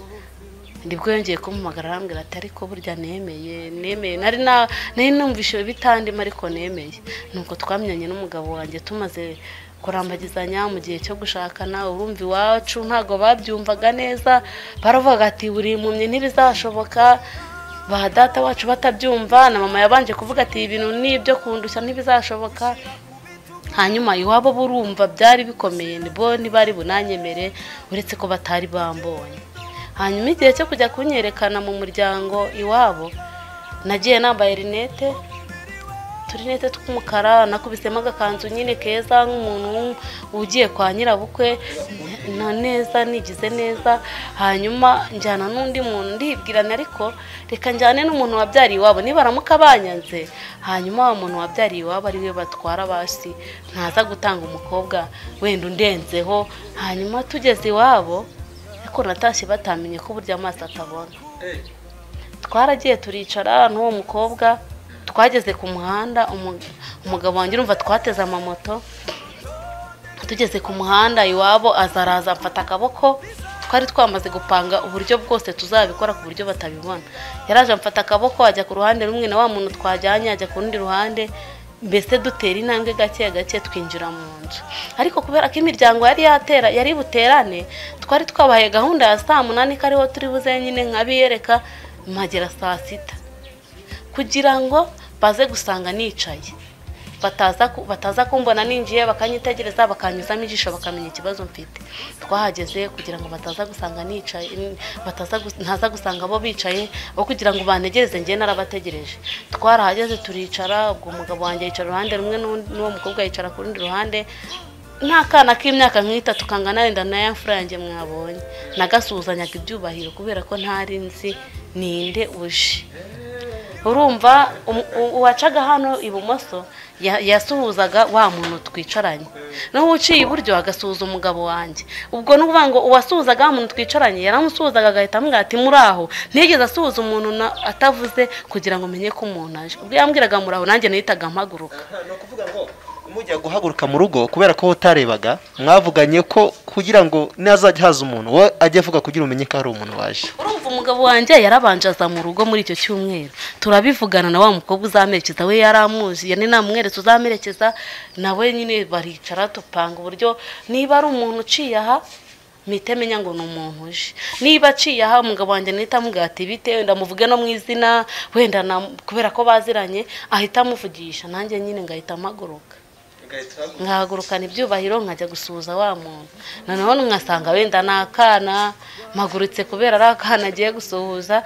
S1: nibwo yongeye kumpamagara arambwira ati ariko burya nemeye, nari numvise bitandima ariko nemeye. Nuko twamenyanye n'umugabo wanjye tumaze kurambagizanya mu gihe cyo gushakana, urumva iwacu ntago babyumvaga neza, baravuga ati buri impumyi ntibizashoboka, ba data wacu batabyumva, na mama yabanje kuvuga ati ibintu nibyo kundushya ntibizashoboka. Hanyuma iwabo burumva byari bikomeye, nibo ntibari bunanyemere uretse ko batari bambonye. Hanyuma igihe cyo kujya kunyerekana mu muryango iwabo, nagiye nambaye rinete, turinete tw'umukara, nakubisemo agakanzu nyine keza nk'umuntu ugiye kwa nyirabukwe na neza, nigize neza. Hanyuma njyana n'undi muntu ndibwirana ariko reka njyane n'umuntu wabyariye iwabo nibaramuka banyanze, hanyuma wa muntu wabyariye iwabo ari we batwara basi, ntaza gutanga umukobwa wenda undenzeho. Hanyuma tugeze iwabo ariko natashye batamenye ko burya amaso atabona. Twaragiye turicara n'uwo mukobwa, twageze ku muhanda, umugabo wanjye urumva twateze amamoto, tugeze ku muhanda iwabo azaraza amfata akaboko, twari twamaze gupanga uburyo bwose tuzabikora ku buryo batabibona. Yaraje amfata akaboko ajya ku ruhande rumwe na wa muntu twajyanye ajya ku rundi ruhande, mbese dutera intambwe gake gake twinjira mu nzu. Ariko kubera ko imiryango yari buterane, twari twabaye gahunda ya saa 8 kariho turi buze nyine nkabiyereka, mpagera saa 6 kugira ngo baze gusanga nicaye. Bataza kumbona ninjiye bakanyitegereza, bakanyuzamo ijisho, bakamenya ikibazo mfite. Twahageze kugira ngo bataza gusanga nicaye, ntaza gusanga bo bicaye, aho kugira ngo bantegereze njye narabategereje. Twarahageze turicara, ubwo umugabo wanjye yicara uruhande rumwe n'uwo mukobwa yicara ku rundi ruhande. Nta kana k'imyaka nk'itatu kangana wenda na ya mfura yanjye mwabonye, nagasuhuzanyaga ibyubahiro kubera ko ntari nzi ninde uje. Urumva uwacaga hano ibumoso yasuhuzaga wa muntu twicaranye, naho uciye iburyo agasuhuza umugabo wanjye. Ubwo ni ukuvuga ngo uwasuhuzaga wa muntu twicaranye yaramusuhuzaga agahita amubwira ati muraho. Ntigeze asuhuza umuntu atavuze kugira ngo menye ko umuntu aje. Ubwo yambwiraga muraho nanjye nahitaga mpaguruka.
S2: Ni ukuvuga ngo mujya guhaguruka mu rugo kubera ko utarebaga, mwavuganye ko kugira ngo nazajya haza umuntu we ajye avuga kugira umenye ko hari umuntu waje.
S1: Urumva umugabo wanjye yarabanje aza mu rugo muri icyo cyumweru, turabivugana na wa mukobwa uzamerekeza, we yaramuzi, yani namweretse uzamerekeza, nawe nyine baricara tupanga uburyo niba ari umuntu uciye aha mpite menya ngo ni umuntu uje, niba aciye aha umugabo wanjye nahita amubwira ati bite, wenda muvuge no mu izina, wenda kubera ko baziranye ahita amuvugisha, nanjye nyine ngahita mpaguruka nkahagurukana ibyubahiro nkajya gusuhuza wa muntu. Noneho nkasanga wenda ni akana mpagurutse kubera ari akana agiye gusuhuza,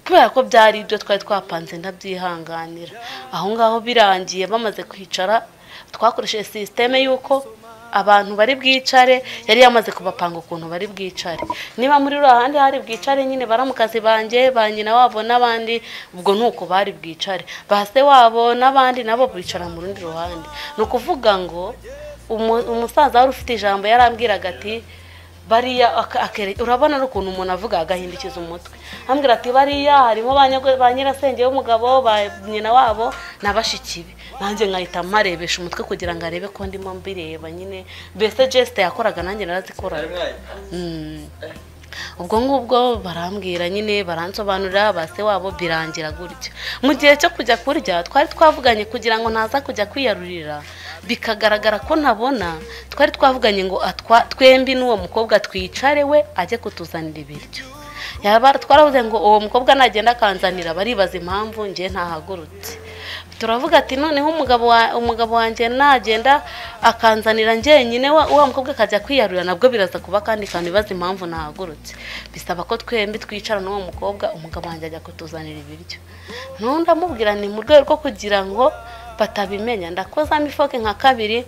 S1: kubera ko byari ibyo twari twapanze ndabyihanganira. Aho ngaho birangiye bamaze kwicara, twakoresheje sisiteme y'uko abantu bari bwicare, yari yamaze kubapanga ukuntu bari bwicare. Niba muri ruhande hari bwicare nyine baramukazi banjye, ba nyina wabo n'abandi, ubwo nuko bari bwicare, ba se wabo n'abandi nabo bicara mu rundi ruhande. Ni ukuvuga ngo umusaza wari ufite ijambo yarambwiraga ati bariya, urabona n'ukuntu umuntu avuga agahindukiza umutwe, ambwira ati bariya harimo ba nyirasenge w'umugabo, ba nyina wabo na bashiki be. Nanjye nkahita mparebesha umutwe kugira ngo arebe ko ndimo mbireba nyine, mbese geste yakoraga nanjye narazikoraga. Ubwo ngubwo barambwira nyine, baransobanurira ba se wabo, birangira gutyo. Mu gihe cyo kujya kurya twari twavuganye kugira ngo ntaza kujya kwiyarurira bikagaragara ko ntabona, twari twavuganye ngo twembi n'uwo mukobwa twicare we ajye kutuzanira ibiryo. Yaba twaravuze ngo uwo mukobwa nagenda akanzanira baribaza impamvu njye ntahagurutse. Turavuga ati noneho umugabo wanjye nagenda akanzanira njyenyine, wa mukobwa akajya kwiyarurira nabwo biraza kuba kandi kantu bibaza impamvu nahagurutse. Bisaba ko twembi twicara n'uwo mukobwa, umugabo wanjye ajya kutuzanira ibiryo. Nundi amubwira ni mu rwego rwo kugira ngo batabimenya, ndakozamo ifoke nka kabiri,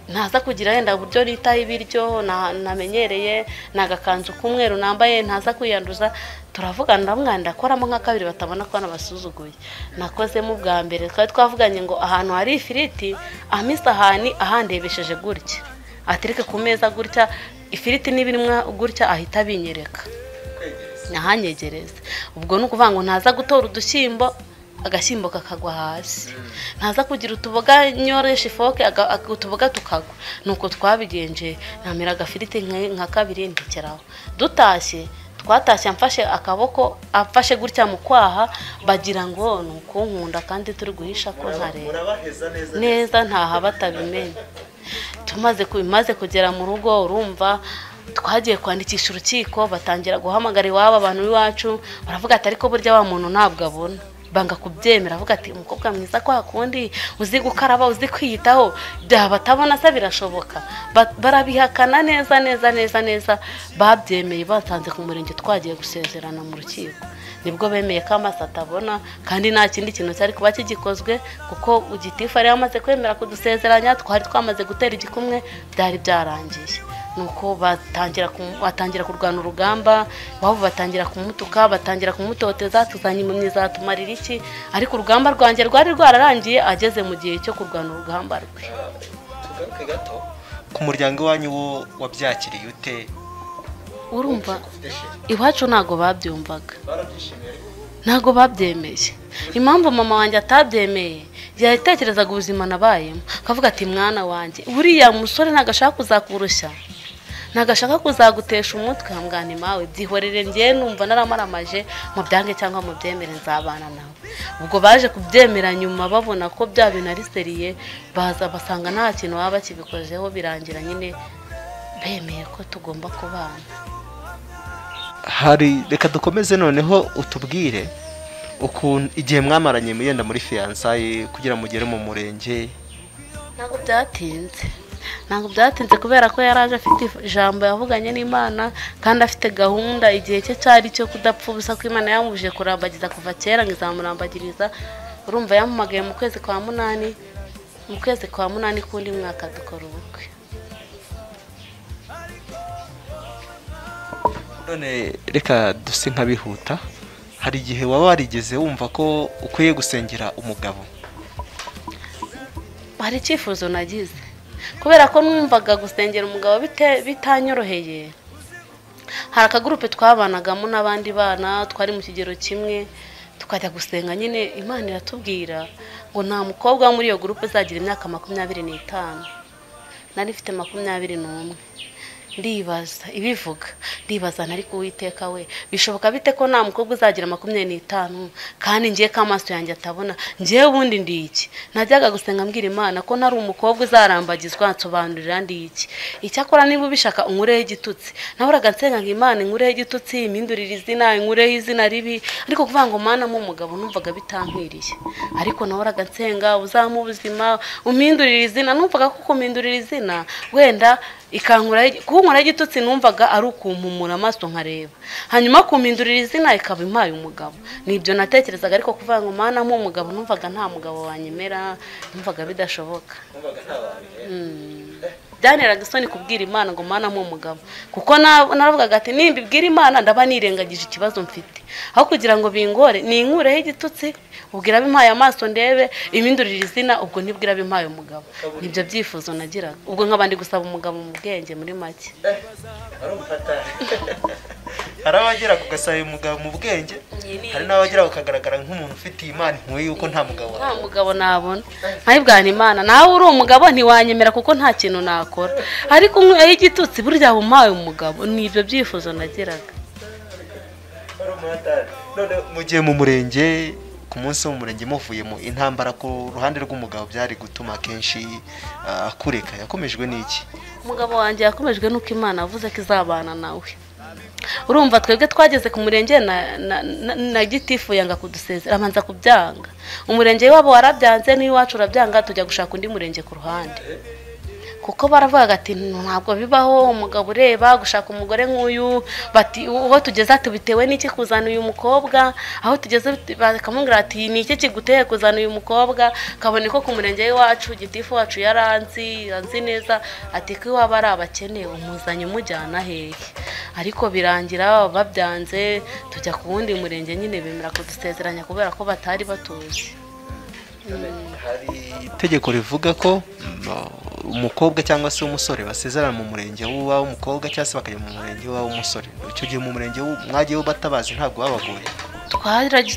S1: ntaza kugira wenda uburyo nitaho ibiryo namenyereye, nagakanzu k'umweru nambaye ntaza kwiyanduza. Turavugana ndamwanda ndakoramo nka kabiri batabona ko nabasuzuguye. Nakozemo ubwa mbere twari twavuganye ngo ahantu hari ifiriti ampa isahani ahandebesheje gutya, atereke ku meza gutya, ifiriti n'ibirimo gutya ahita abinyereka ahanyegereza. Ubwo ni ukuvuga ngo ntaza gutora udushyimbo agashyimbo kakagwa hasi, ntaza kugira utuboga nyoresha ifoke utuboga tukagwa. Nuko twabigenje, namira agafiriti nka kabiri ndekeraho. Dutashye twatashye amfashe akaboko, amfashe gutya mu kwaha, bagira ngo ni ukunkunda kandi turi guhisha ko ntareba neza ntaha batabimenya. Tumaze kugera mu rugo, urumva twagiye kwandikisha urukiko, batangira guhamagara iwabo abantu b'iwacu, baravuga ati ariko burya wa muntu ntabwo abona, banga kubyemera. Avuga ati umukobwa mwiza kwa kundi uzi gukaraba uzi kwiyitaho, byaba atabona se birashoboka. Barabihakana neza neza neza neza, babyemeye batanze ku murenge twagiye gusezerana mu rukiko. Nibwo bemeye ko amaso atabona kandi nta kindi kintu cyari kuba kigikozwe, kuko gitifu yari yamaze kwemera kudusezeranya, twari twamaze gutera igikumwe, byari byarangiye. Nuko batangira kurwana urugamba, wabo batangira kumutuka, batangira kumutoteza, tuzanye impumyi zatumarira iki? Ariko urugamba rwanjye rwari rwararangiye ageze mu gihe cyo kurwana urugamba rwe.
S2: Tugaruke gato ku muryango wanyu wo wabyakiriye ute?
S1: Urumva iwacu ntago babyumvaga, ntago babyemeye. Impamvu mama wanjye atabyemeye, yatekerezaga ubuzima nabayemo, akavuga ati mwana wanjye buriya musore ntago kuzakurushya, nagashaka kuzagutesha umutwe, mbwana mawe byihorere njye numva naramaramaje, mu byange cyangwa mu byemere nzabana nawe. Ubwo baje kubyemera nyuma babona ko bya bintu ari seriye, baza basanga nta kintu baba bakibikozeho, birangira nyine bemeye ko tugomba kubana.
S2: Hari reka dukomeze noneho utubwire ukuntu igihe mwamaranye yenda muri fiançailles kugira mugere mu murenge,
S1: Ntabwo byatinze kubera ko yaraje afite ijambo yavuganye n'Imana kandi afite gahunda, igihe cye cyari cyo kudapfa ubusa, ko Imana yamubujije kurambagiza kuva kera ngo izamurambagiriza. Urumva yampamagaye mu kwezi kwa 8, mu kwezi kwa 8 kundi mwaka dukora ubukwe.
S2: None reka duse nkabihuta, hari igihe waba warigeze wumva ko ukwiye gusengera umugabo?
S1: Hari icyifuzo nagize kubera ko numvaga gusengera umugabo bitanyoroheye. Hari akagurupe twabanagamo n'abandi bana twari mu kigero kimwe, tukajya gusenga nyine. Imana iratubwira ngo nta mukobwa muri iyo gurupe uzagira imyaka 25. Nari mfite 21. Ndibaza ibivuga, ndibaza ntari kuwiteka we, bishoboka bite ko nta mukobwa uzagira 25 kandi ngiye ko amaso yanjye atabona, ngiye ubundi ndi iki? Najyaga gusenga mbwira Imana ko ntari umukobwa uzarambagizwa, nsobanurira ndi iki. Icyakora niba ubishaka unkureho igitutsi. Nahoraga nsenga ngo Imana inkureho igitutsi, impindurire izina, inkureho izina ribi, ariko kuvuga ngo Mana mu mugabo numvaga bitankwiriye. Ariko nahoraga nsenga uzamu ubuzima, umpindurire izina, numvaga ko kumpindurira izina wenda ikankura kunkura igitutsi numvaga ari ukumpumura amaso nkareba, hanyuma kumpindurira izina ikaba impaye umugabo. Nibyo natekerezaga, ariko kuvuga ngo Mana mu mugabo numvaga nta mugabo wanyemera, numvaga bidashoboka. Byanteraga isoni kubwira Imana ngo Mana mu mugabo, kuko naravugaga ati nimbibwira Imana ndaba nirengagije ikibazo mfite, aho kugira ngo bingore ninkureho igitutsi, ubwira bimpaye amaso ndebe, impindurira izina, ubwo nibwira bimpaye umugabo. Nibyo byifuzo nagiraga, ubwo nk'abandi gusaba umugabo mu bwenge muri make.
S2: Hari abagera kugasaba umugabo mu bwenge, hari n'abagera kukagaragara nk'umuntu ufite Imana impuhwe yuko nta mugabo.
S1: Nta mugabo nabona. Nkayibwana Imana, nawe uri umugabo ntiwanyemera kuko nta kintu nakora, ariko unkuyeho igitutsi burya bumpaye umugabo. Nibyo byifuzo nagiraga.
S2: None mugiye mu murenge, ku munsi w'umurenge muvuye mu intambara ku ruhande rw'umugabo byari gutuma kenshi akureka, yakomejwe n'iki?
S1: Umugabo wanjye yakomejwe nuko Imana avuze ko izabana nawe. Urumva twebwe twageze ku murenge na gitifu yanga kudusezera, abanza kubyanga. Umurenge wabo warabyanze n'iwacu urabyanga, tujya gushaka undi murenge ku ruhande. Kuko baravuga ati ntabwo bibaho umugabo ureba gushaka umugore nk'uyu, bati uho tugeze ati bitewe n'iki kuzana uyu mukobwa, aho tugeze bakamubwira ati ni iki kiguteye kuzana uyu mukobwa. Kabone ko ku murenge w'iwacu gitifu wacu yaranzi anzi neza, ati ko iwaba ari abakene umuzanye umujyana hehe? Ariko birangira babyanze, tujya ku wundi murenge nyine bemera kudusezeranya kubera ko batari batuzi.
S2: Hari itegeko rivuga ko umukobwa cyangwa se umusore basezerana mu murenge w'uwa umukobwa cyangwa se bakajya mu murenge w'uwa umusore. Icyo gihe mu murenge mwagiye batabazi ntabwo babagoye?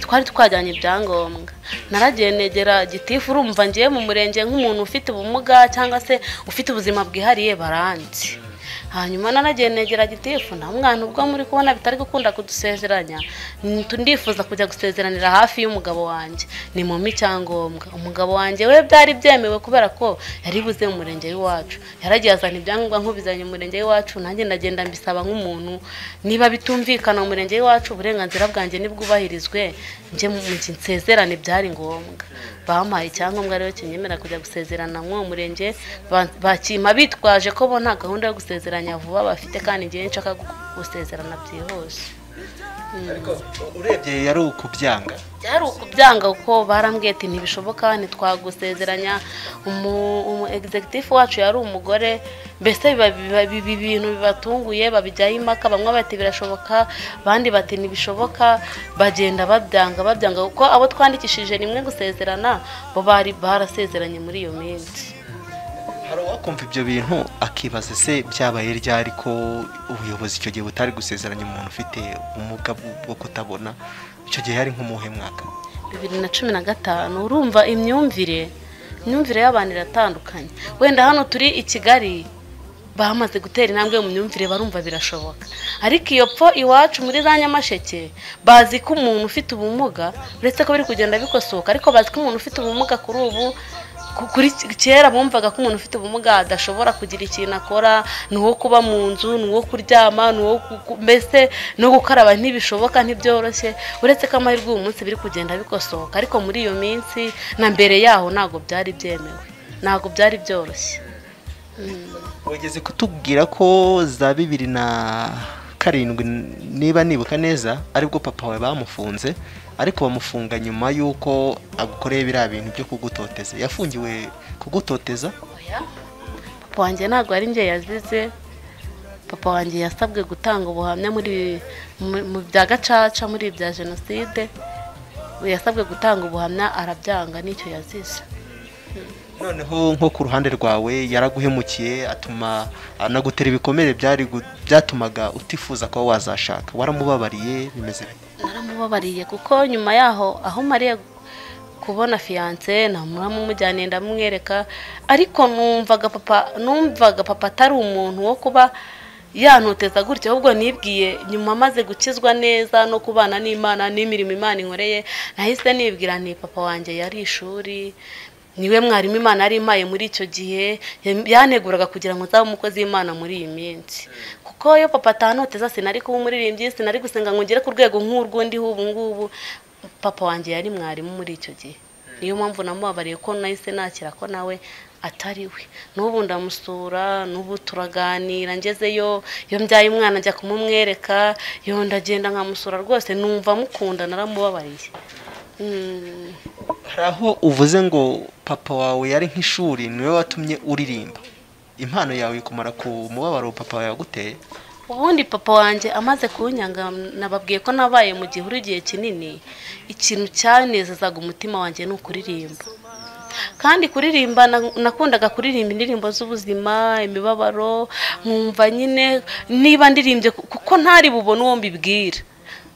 S1: Twari twajyanye ibyangombwa. Naragiye negera gitifu, urumva ngiye mu murenge nk'umuntu ufite ubumuga cyangwa se ufite ubuzima bwihariye baranzi. Hanyuma naragiye negera gitifu, nta mwana ubwo muri kubona bitari gukunda kudusezeranya, ndifuza kujya gusezeranira hafi y'umugabo wanjye, ni mu icyangombwa. Umugabo wanjye we byari byemewe kubera ko yari buze mu murenge w'iwacu, yaragiye azana ibyangombwa nk'ubizanye mu murenge w'iwacu, nanjye ndagenda mbisaba nk'umuntu, niba bitumvikana mu murenge w'iwacu uburenganzira bwanjye nibwubahirizwe, njye mu nsezerane byari ngombwa. Bampaye icyangombwa rero kinyemera kujya gusezerana mu murenge, bakimpa bitwaje ko bo nta gahunda yo gusezeranya vuba bafite, kandi ngiye nshaka gusezerana byihuse.
S2: Ariko urebye yari ukubyanga?
S1: Byari ukubyanga kuko barambwiye ati ntibishoboka, ntitwagusezeranya. Umu executive wacu yari umugore, mbese biba ibintu bibatunguye, babijyaho impaka, bamwe bati birashoboka, abandi bati ntibishoboka, bagenda babyanga kuko abo twandikishije rimwe gusezerana bo bari barasezeranye muri iyo minsi.
S2: Hari uwakumva ibyo bintu akibaza se byabaye ryari ko ubuyobozi icyo gihe butari gusezeranya umuntu ufite ubumuga bwo kutabona? Icyo gihe yari nk'umuhe mwaka?
S1: 2015. Urumva imyumvire y'abantu iratandukanye. Wenda hano turi i Kigali bamaze gutera intambwe mu myumvire, barumva birashoboka, ariko iyo pfo iwacu muri za Nyamasheke bazi ko umuntu ufite ubumuga, uretse ko biri kugenda bikosoka, ariko bazi ko umuntu ufite ubumuga kuri ubu, kuri kera bumvaga ko umuntu ufite ubumuga adashobora kugira ikintu akora, ni uwo kuba mu nzu, ni uwo kuryama, ni uwo mbese no gukaraba ntibishoboka, ntibyoroshye. Uretse ko amahirwe uyu munsi biri kugenda bikosoka, ariko muri iyo minsi na mbere yaho ntabwo byari byemewe. Ntabwo byari byoroshye.
S2: Wageze kutubwira ko za 2007 niba nibuka neza aribwo papa wawe bamufunze, ariko bamufunga nyuma y'uko agukoreye biriya bintu byo kugutoteza. Yafungiwe kugutoteza?
S1: Oya, papa wanjye ntabwo ari njye yazize. Papa wanjye yasabwe gutanga ubuhamya muri mu bya gacaca, muri bya jenoside. Yasabwe gutanga ubuhamya arabyanga, nicyo yazize.
S2: Noneho nko ku ruhande rwawe yaraguhemukiye atuma anagutera ibikomere byari byatumaga utifuza kuba wazashaka. Waramubabariye bimeze bite?
S1: Naramubabariye kuko nyuma yaho aho mariye kubona fiance namumujyaniye ndamwereka, ariko numvaga papa atari umuntu wo kuba yantoteza gutyo, ahubwo nibwiye nyuma maze gukizwa neza no kubana n'Imana n'imirimo Imana inkoreye, nahise nibwira nti papa wanjye yari ishuri, niwe mwarimu Imana yari impaye muri icyo gihe, yanteguraga kugira ngo nzabe umukozi w'Imana muri iyi minsi. Kuko iyo papa atantoteza sinari kuba umuririmbyi, sinari gusenga ngo ngere ku rwego nk'urw'undi ubu ngubu. Papa wanjye yari mwarimu muri icyo gihe, niyo mpamvu namubabariye ko nahise nakira ko nawe atari we. N'ubu ndamusura, n'ubu turaganira, ngezeyo iyo mbyaye umwana njya kumumwereka, yo ndagenda nkamusura rwose, numva mukunda, naramubabariye.
S2: Hari aho uvuze ngo papa wawe yari nk'ishuri, niwe watumye uririmba. Impano yawe ikumara ku mubabaro papa wawe yaguteye?
S1: Ubundi papa wanjye amaze kunyanga, nababwiye ko nabaye mu gihuru igihe kinini, ikintu cyanezezaga umutima wanjye ni ukuririmba. Kandi kuririmba nakundaga kuririmba indirimbo z'ubuzima, imibabaro, nkumva nyine niba ndirimbye kuko ntari bubone uwo mbibwira,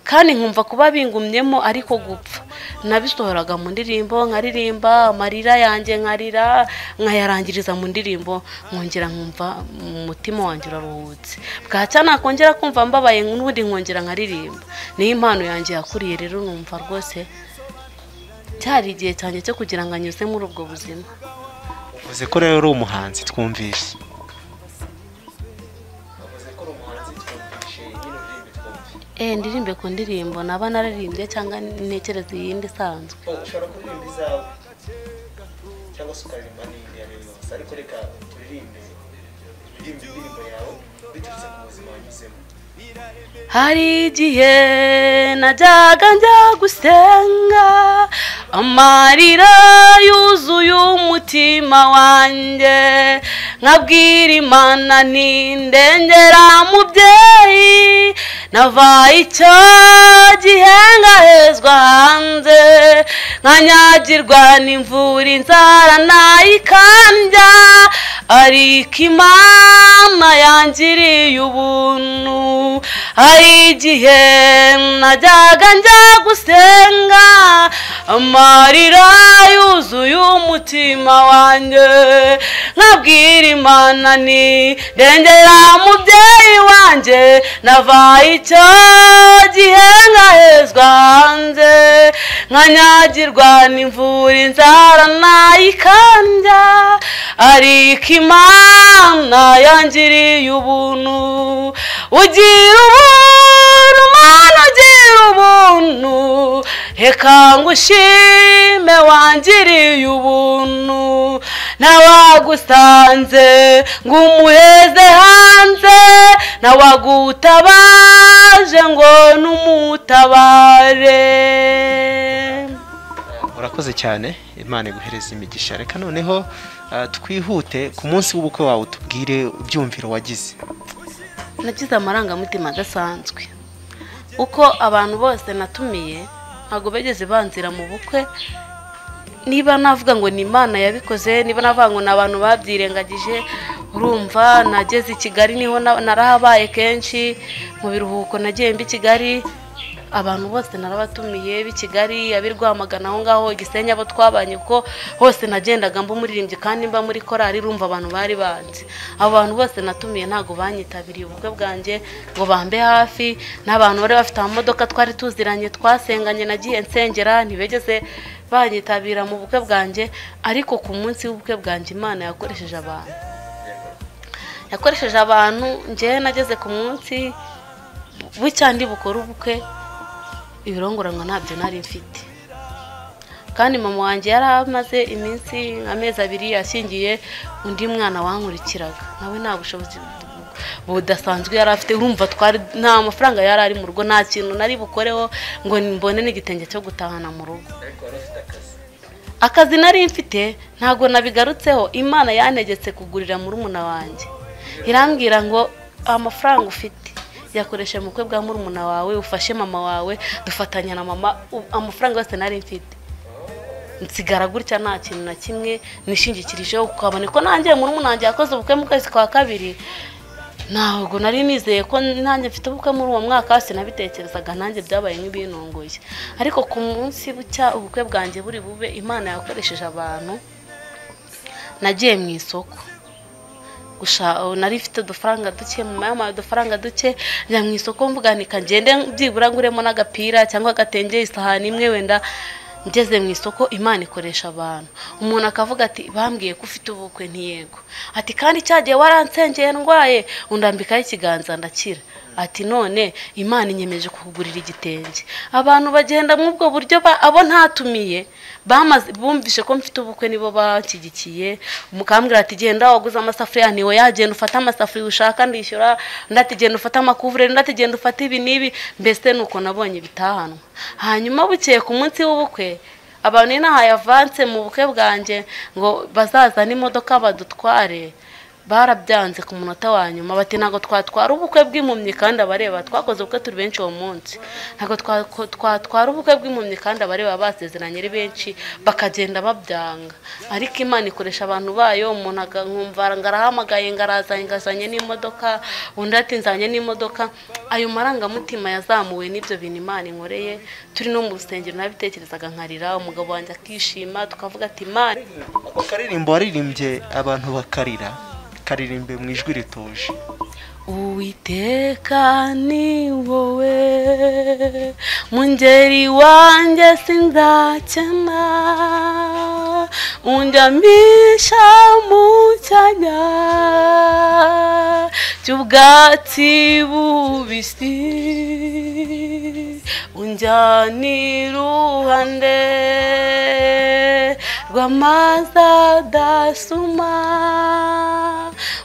S1: kandi nkumva kuba bingumyemo ariko gupfa. Nabisohoraga mu ndirimbo, nkaririmba amarira yanjye, nkarira nkayarangiriza mu ndirimbo, nkongera nkumva umutima wanjye uraruhutse. Bwacya nakongera kumva mbabaye n'ubundi nkongera nkaririmba. Niyo impano yanjye yakuriye rero, numva rwose cyari igihe cyanjye cyo kugira ngo anyuze muri ubwo buzima.
S2: Uvuze ko rero uri umuhanzi, twumvise.
S1: Ndirimbe ku ndirimbo naba naririmbye cyangwa ntekereza iyindi isanzwe.
S2: Ushobora kuririmba izawe cyangwa se ukaririmba n'indi iyo ari yo yose, ariko reka turirimbe indirimbo yawe biturutse ku buzima wanyuzemo.
S1: Hari igihe najyaga njya gusenga, amarira yuzuye umutima wanjye, nkabwira Imana nti ndengera mubyeyi, nava icyo gihe ngahezwa hanze, nkanyagirwa n'imvura inzara nayikandya, ariko Imana yangiriye ubuntu. Hari igihe najyaga njya gusenga, amarira yuzuye umutima wanjye, nkabwira Imana nti ndengera mubyeyi wanjye, nava icyo gihe ngahezwa hanze, nkanyagirwa n'imvura inzara nayikandya, ariko Imana yangiriye ubuntu. Ugira ubuntu Mana, ugira ubuntu, reka ngushime wangiriye ubuntu, nawagusanze ngo umuheze hanze, nawagutabaje ngo numutabare.
S2: Urakoze cyane, Imana iguhereze imigisha. Reka noneho twihute ku munsi w'ubukwe wawe, utubwire ibyumviro wagize.
S1: Nagize amarangamutima adasanzwe, uko abantu bose natumiye ntabwo bageze banzira mu bukwe. Niba navuga ngo ni Imana yabikoze, niba navuga ngo ni abantu babyirengagije, urumva nageze i Kigali niho narahabaye kenshi mu biruhuko, nagiye mbi Kigali, abantu bose narabatumiye b'i Kigali, ab'i Rwamagana aho ngaho Gisenyi, abo twabanye kuko hose nagendaga mba umuririmbyi kandi mba muri korali, urumva abantu bari banzi. Abo bantu bose natumiye ntabwo banyitabiriye ubukwe bwanjye ngo bambe hafi, n'abantu bari bafite amamodoka twari tuziranye, twasenganye, nagiye nsengera, ntibegeze banyitabira mu bukwe bwanjye. Ariko ku munsi w'ubukwe bwanjye Imana yakoresheje abantu, yakoresheje abantu. Njyewe nageze ku munsi w'icyandi bukora ubukwe, ibirongoranwa ntabyo nari mfite. Kandi mama wanjye yari amaze iminsi amezi 2 yashyingiye undi mwana wankurikiraga, nawe nta bushobozi budasanzwe yari afite. Urumva twari nta mafaranga yari ari mu rugo, nta kintu nari bukoreho ngo mbone n'igitenge cyo gutahana mu rugo. Akazi nari mfite ntago nabigarutseho. Imana yantegetse kugurira murumuna wanjye, irambwira ngo amafaranga ufite yakoreshe mu bukwe bwa murumuna wawe, ufashe mama wawe, dufatanya na mama. Amafaranga yose nari mfite nsigara gutya, nta kintu na kimwe nishingikirijeho. Ukabona ko nanjye murumuna wanjye yakoze ubukwe mu kwezi kwa 2, ntabwo nari nizeye ko nanjye mfite ubukwe muri uwo mwaka, sinabitekerezaga, nanjye byabaye nk'ibintunguye. Ariko ku munsi bucya ubukwe bwanjye buri bube, Imana yakoresheje abantu. Nagiye mu isoko gusha, nari mfite udufaranga duke, mama yampaye udufaranga duke, njya mu isoko mvuga nti ngende byibura nguremo n'agapira cyangwa agatenge, isahani imwe wenda. Ngeze mu isoko Imana ikoresha abantu, umuntu akavuga ati bambwiye ko ufite ubukwe, ntiyego. Ati kandi cyagiye waransengeye ndwaye, undambikaho ikiganza ndakira. Ati none Imana inyemeje kukugurira igitenge. Abantu bagenda mu ubwo buryo, abo ntatumiye bamaze bumvishe ko mfite ubukwe nibo banshyigikiye. Mukambwira ati genda waguze amasafuriya, niwe yagenda ufata amasafuriya ushaka ndishyura, ndati genda ufata amakuvureri, ndati genda ufata ibi n'ibi. Mbese nuko nabonye bitahanwa. Hanyuma bukeye ku munsi w'ubukwe, abantu inahaye avance mu bukwe bwanjye ngo bazaza n'imodoka badutware, barabyanze ku munota wa nyuma, bati ntago twatwara ubukwe bw'impumyi kandi abareba twakoze ubukwe turi benshi uwo munsi, ntago twatwara ubukwe bw'impumyi kandi abareba basezeranye ari benshi, bakagenda babyanga. Ariko Imana ikoresha abantu bayo. Umuntu akumva ngarahamagaye ngarazanye ngazanye n'imodoka, undi ati nzanye n'imodoka. Ayo marangamutima yazamuwe n'ibyo bintu Imana inkoreye. Turi no mu rusengero nabitekerezaga nkarira, umugabo wanjye akishima, tukavuga ati Imana.
S2: Ako karirimbo waririmbye abantu bakarira, karirimbe mu ijwi rituje.
S1: Uwiteka ni wowe mungeri wanjye sinzakena, undyamisha mu cyanya cy'ubwatsi bubisi, unjyana iruhande rw'amazi adasuma,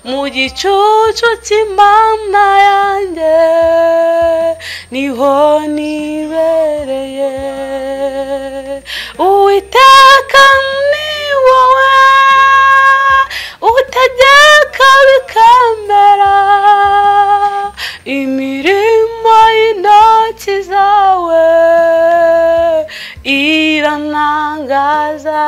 S1: mu gicucu cy'Imana yanjye niho nibereye. Uwiteka ni wowe utegeka bikamera, imirimo y'intoki zawe irantangaza.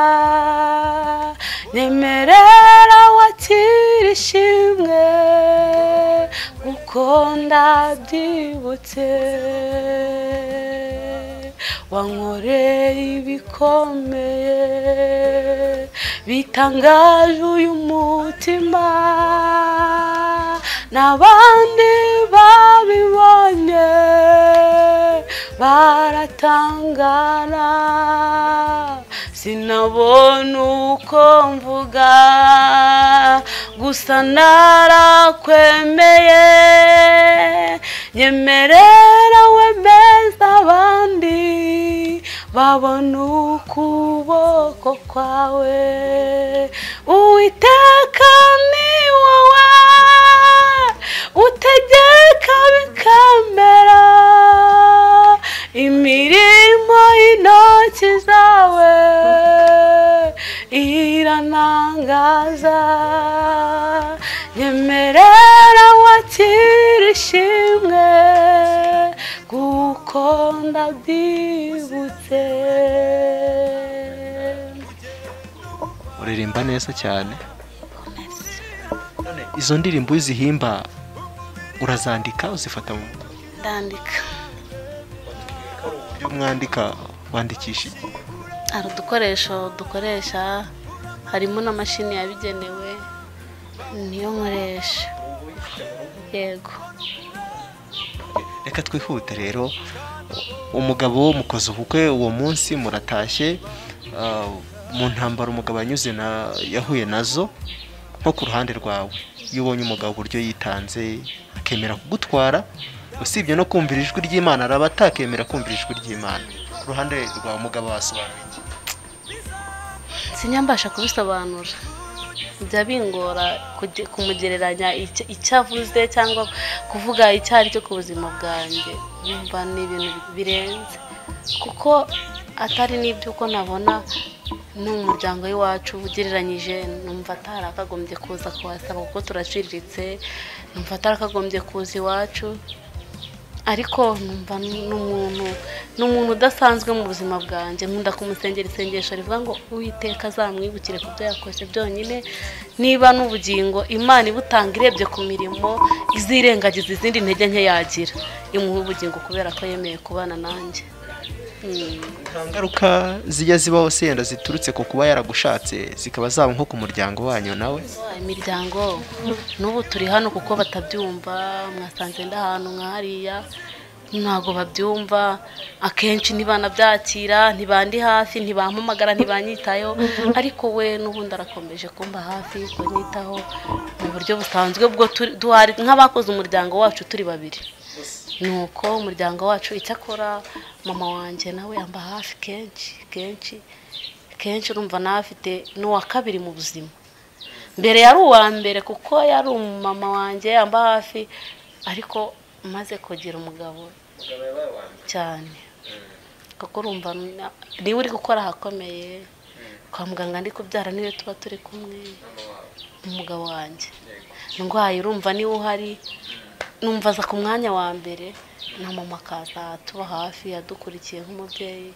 S1: Nyemerera wakira ishimwe kuko ndabyibutse, wankoreye ibikomeye bitangaje uyu mutima, n'abandi babibonye baratangara. Sinabona uko mvuga gusa narakwemeye, nyemerera wemeza abandi babona ukuboko kwawe. Uwiteka ni wowe utegeka bikamera, imirimo y'intoki zawe irantangaza. Nyemerera wakira ishimwe kuko ndabyibutse.
S2: Uririmba neza cyane. None izo ndirimbo uzihimba urazandika uzifata mu mutwe?
S1: Ndandika.
S2: Uburyo mwandika wandikisha iki?
S1: Hari udukoresho dukoresha, harimo n'amashini yabigenewe niyo nkoresha. Yego.
S2: Reka twihute rero. Umugabo mukoze ubukwe uwo munsi muratashye, mu ntambara umugabo anyuze na yahuye nazo, nko ku ruhande rwawe iyo ubonye umugabo uburyo yitanze akemera kugutwara, usibye no kumvira ijwi ry'Imana araba atakemera kumvira ijwi ry'Imana, ku ruhande rwawe umugabo wasobanura iki?
S1: Sinyambasha kubisobanura, bijya bingora kumugereranya icyo avuze cyangwa kuvuga icyo ari cyo ku buzima bwanjye. Numva ni ibintu birenze, kuko atari n'iby'uko nabona n'umuryango w'iwacu ugereranyije, numva atarakagombye kuza kuhasaba kuko turaciriritse, numva atarakagombye kuza iwacu, ariko numva n'umuntu udasanzwe mu buzima bwanjye. Nkunda kumusengera isengesho rivuga ngo Uwiteka azamwibukire ku byo yakoze byonyine, niba n'ubugingo Imana ibutanga irebye ku mirimo izirengagiza izindi ntege nke yagira, imuha ubugingo kubera ko yemeye kubana nanjye.
S2: Nta ngaruka zijya zibaho se yenda ziturutse ku kuba yaragushatse zikaba zaba nko ku muryango wanyu nawe?
S1: Imiryango n'ubu turi hano kuko batabyumva, mwasanze ndahantu nka hariya ntabwo babyumva, akenshi ntibanabyakira, ntibandi hafi, ntibampamagara, ntibanyitayeho, ariko we n'ubundi arakomeje kumba hafi, kunyitaho mu buryo busanzwe bwo duhari nk'abakoze umuryango wacu turi babiri. Nuko umuryango wacu, icyakora mama wanjye nawe amba hafi kenshi kenshi kenshi, urumva nawe afite n'uwa kabiri mu buzima. Mbere yari uwa mbere kuko yari umumama wanjye amba hafi, ariko maze kugira umugabo cyane, kuko urumva niwe uri gukora ahakomeye kwa muganga, ndi kubyara niwe tuba turi kumwe, umugabo wanjye ndwaye urumva niwe uhari, numva aza ku mwanya wa mbere, na mama akaza tuba hafi yadukurikiye nk'umubyeyi.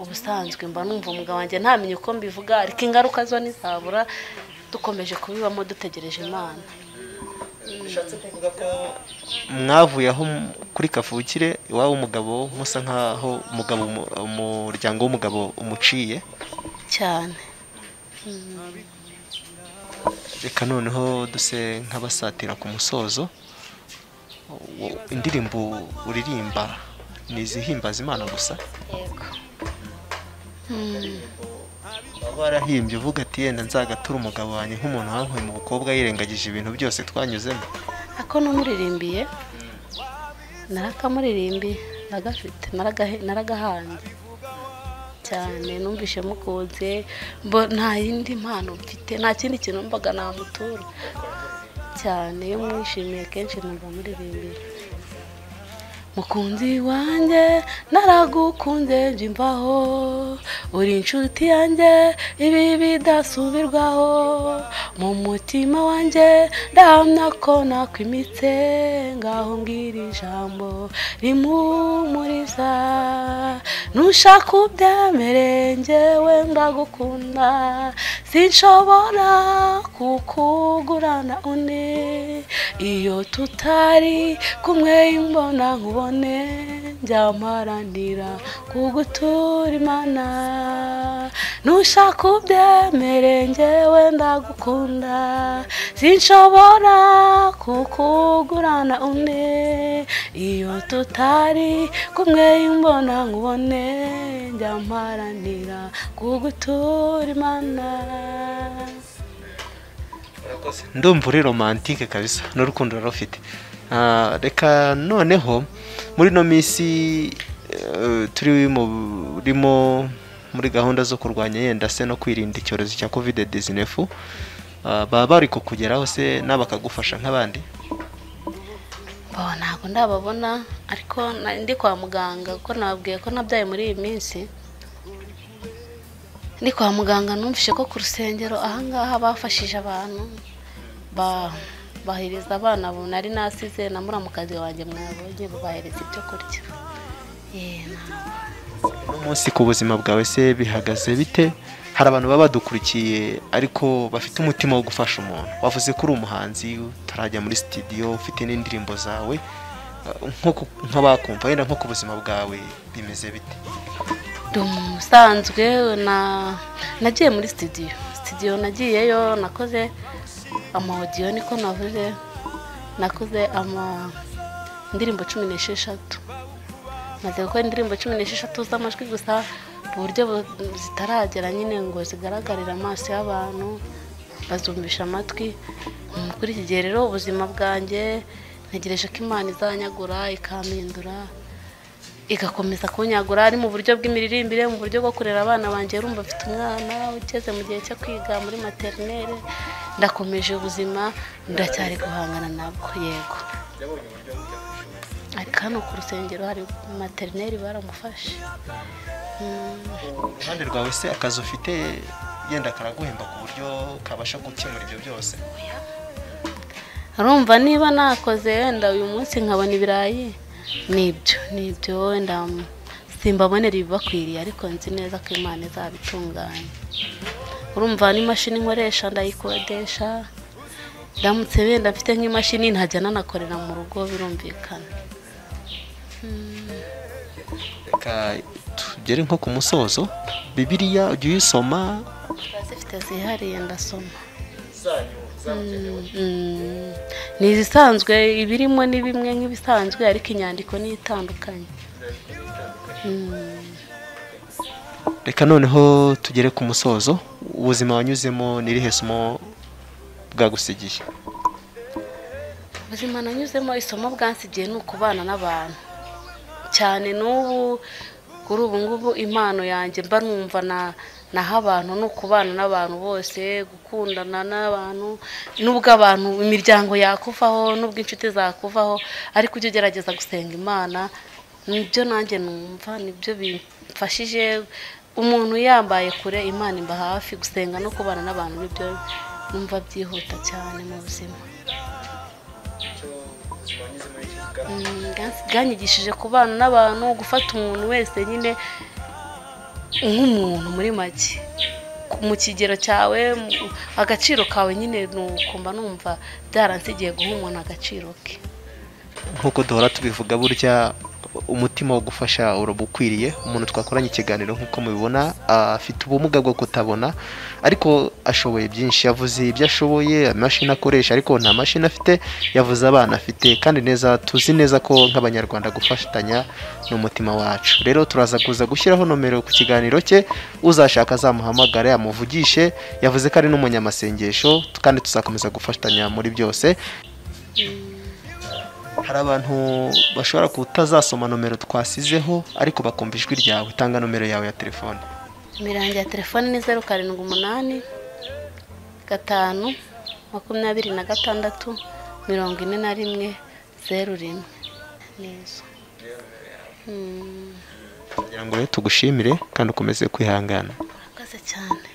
S1: Ubusanzwe mba numva umugabo wanjye ntamenye uko mbivuga, ariko ingaruka zo ntizabura, dukomeje kubibamo dutegereje Imana.
S2: Bishatse kuvuga ko mwavuye aho kuri kavukire iwabo umugabo musa nkaho umugabo umuryango w'umugabo umuciye
S1: cyane.
S2: Reka noneho duse nk'abasatira ku musozo, indirimbo uririmba ni izihimbaza Imana gusa?
S1: Yego.
S2: Warahimbye uvuga ati yenda nzagatura umugabo wanjye nk'umuntu wankuye mu bukobwa yirengagije ibintu byose twanyuzemo?
S1: Ako numuririmbiye narakamuririmbiye, ndagafite, naragahanze cyane, numvishe mukunze, nta yindi mpano mfite, nta kindi kintu mbaga namutura cyane. Iyo mwishimiye kenshi numva muririmbira. Mukunzi wanjye naragukunze mbyimvaho, uri inshuti yanjye ibi bidasubirwaho, mu mutima wanjye ndahamya ko nakwimitse, ngaho mbwira ijambo rimpumuriza, nushaka ubyemere njyewe ndagukunda, sinshobora kukugurana undi, iyo tutari kumwe imbona nkubone, njya kugutura Imana, nushaka ubyemere njyewe ndagukunda, sinshobora kukugurana undi, iyo tutari kumwe imbona nkubone, njya kugutura Imana.
S2: Ndumva uri romantike kabisa, n'urukundo rufite. Reka noneho muri no minsi turi murimo muri gahunda zo kurwanya yenda se no kwirinda icyorezo cya COVID-19, baba bari kukugeraho se nabakagufasha nk'abandi?
S1: Ntabwo ndababona, ariko ndi kwa muganga kuko nababwiye ko nabyaye muri iyi minsi. Ndi kwa muganga numvishe ko ku rusengero ahangaha bafashije abantu bahereza abana nari nasize na muramukazi wanjye mwabonye, babahereza ibyo kurya.
S2: Umunsi ku buzima bwawe se bihagaze bite? Hari abantu baba badukurikiye ariko bafite umutima wo gufasha umuntu. Wavuze ko uri umuhanzi, utarajya muri studio, ufite n'indirimbo zawe, nk'abakumva yenda nko ku buzima bwawe bimeze bite?
S1: Usanzwe nagiye muri studio nagiyeyo, nakoze ama audio, niko navuze, nakoze ama indirimbo 16. Maze gukora indirimbo 16 z'amajwi gusa, mu buryo zitaragera nyine ngo zigaragarira amaso y'abantu, bazumvisha amatwi. Kuri iki gihe rero ubuzima bwanjye ntegereje ko Imana izanyagura ikampindura, igakomeza kunyagura, ari mu buryo bw'imiririmbire, mu buryo bwo kurera abana banjye. Urumva mfite umwana ugeze mu gihe cyo kwiga muri maternelle, ndakomeje ubuzima, ndacyari guhangana nabwo. Yego, ariko hano ku rusengero hari maternelle baramufashe.
S2: Uruhande rwawe se akazi ufite yenda karaguhemba ku buryo kabasha gukemura ibyo byose?
S1: Urumva niba nakoze wenda uyu munsi nkabona ibirayi, nibyo wenda simbabonera ibibakwiriye, ariko nzi neza ko Imana izabitunganya. Urumva n'imashini nkoresha ndayikodesha, ndamutse wenda mfite nk'imashini ntajya nanakorera mu rugo, birumvikana.
S2: Reka tugere nko ku musozo. Bibiliya ujya uyisoma?
S1: Zifite zihariye ndasoma. Ni izisanzwe, ibirimo ni bimwe nk'ibisanzwe, ariko inyandiko ni itandukanye.
S2: Reka noneho tugere ku musozo. Ubuzima wanyuzemo n'irihe somo bwagusigiye?
S1: Ubuzima nanyuzemo, isomo bwansigiye ni ukubana n'abantu cyane. N'ubu kuri ubu ngubu impano yanjye mba numva naho abantu ni ukubana n'abantu bose, gukundana n'abantu, nubwo abantu imiryango yakuvaho, nubwo inshuti zakuvaho, ariko ujye ugerageza gusenga Imana. Nibyo nanjye numva nibyo bimfashije. Umuntu yambaye kure, Imana imba hafi. Gusenga no kubana n'abantu nibyo numva byihuta cyane mu buzima. Bwanyigishije kubana n'abantu, gufata umuntu wese nyine nk'umuntu muri make, mu kigero cyawe, agaciro kawe nyine. Nuko mba numva byaransigiye guha umuntu agaciro ke.
S2: Nk'uko duhora tubivuga, burya umutima wo gufasha urabukwiriye. Umuntu twakoranye ikiganiro nk'uko mubibona afite ubumuga bwo kutabona, ariko ashoboye byinshi. Yavuze ibyo ashoboye, imashini akoresha, ariko nta mashini afite. Yavuze abana afite, kandi neza tuzi neza ko nk'Abanyarwanda gufatanya ni umutima wacu. Rero turaza kuza gushyiraho nomero ku kiganiro cye, uzashaka azamuhamagare amuvugishe. Yavuze ko ari n'umunyamasengesho, kandi tuzakomeza gufatanya muri byose. Hari abantu bashobora kutazasoma nomero twasizeho, ariko bakumva ijwi ryawe. Tanga nomero yawe ya telefone.
S1: Nimero yanjye ya telefone ni 078 5 26 41 01. Nizo.
S2: Kugira ngo rero tugushimire kandi ukomeze kwihangana.
S1: Murakoze cyane.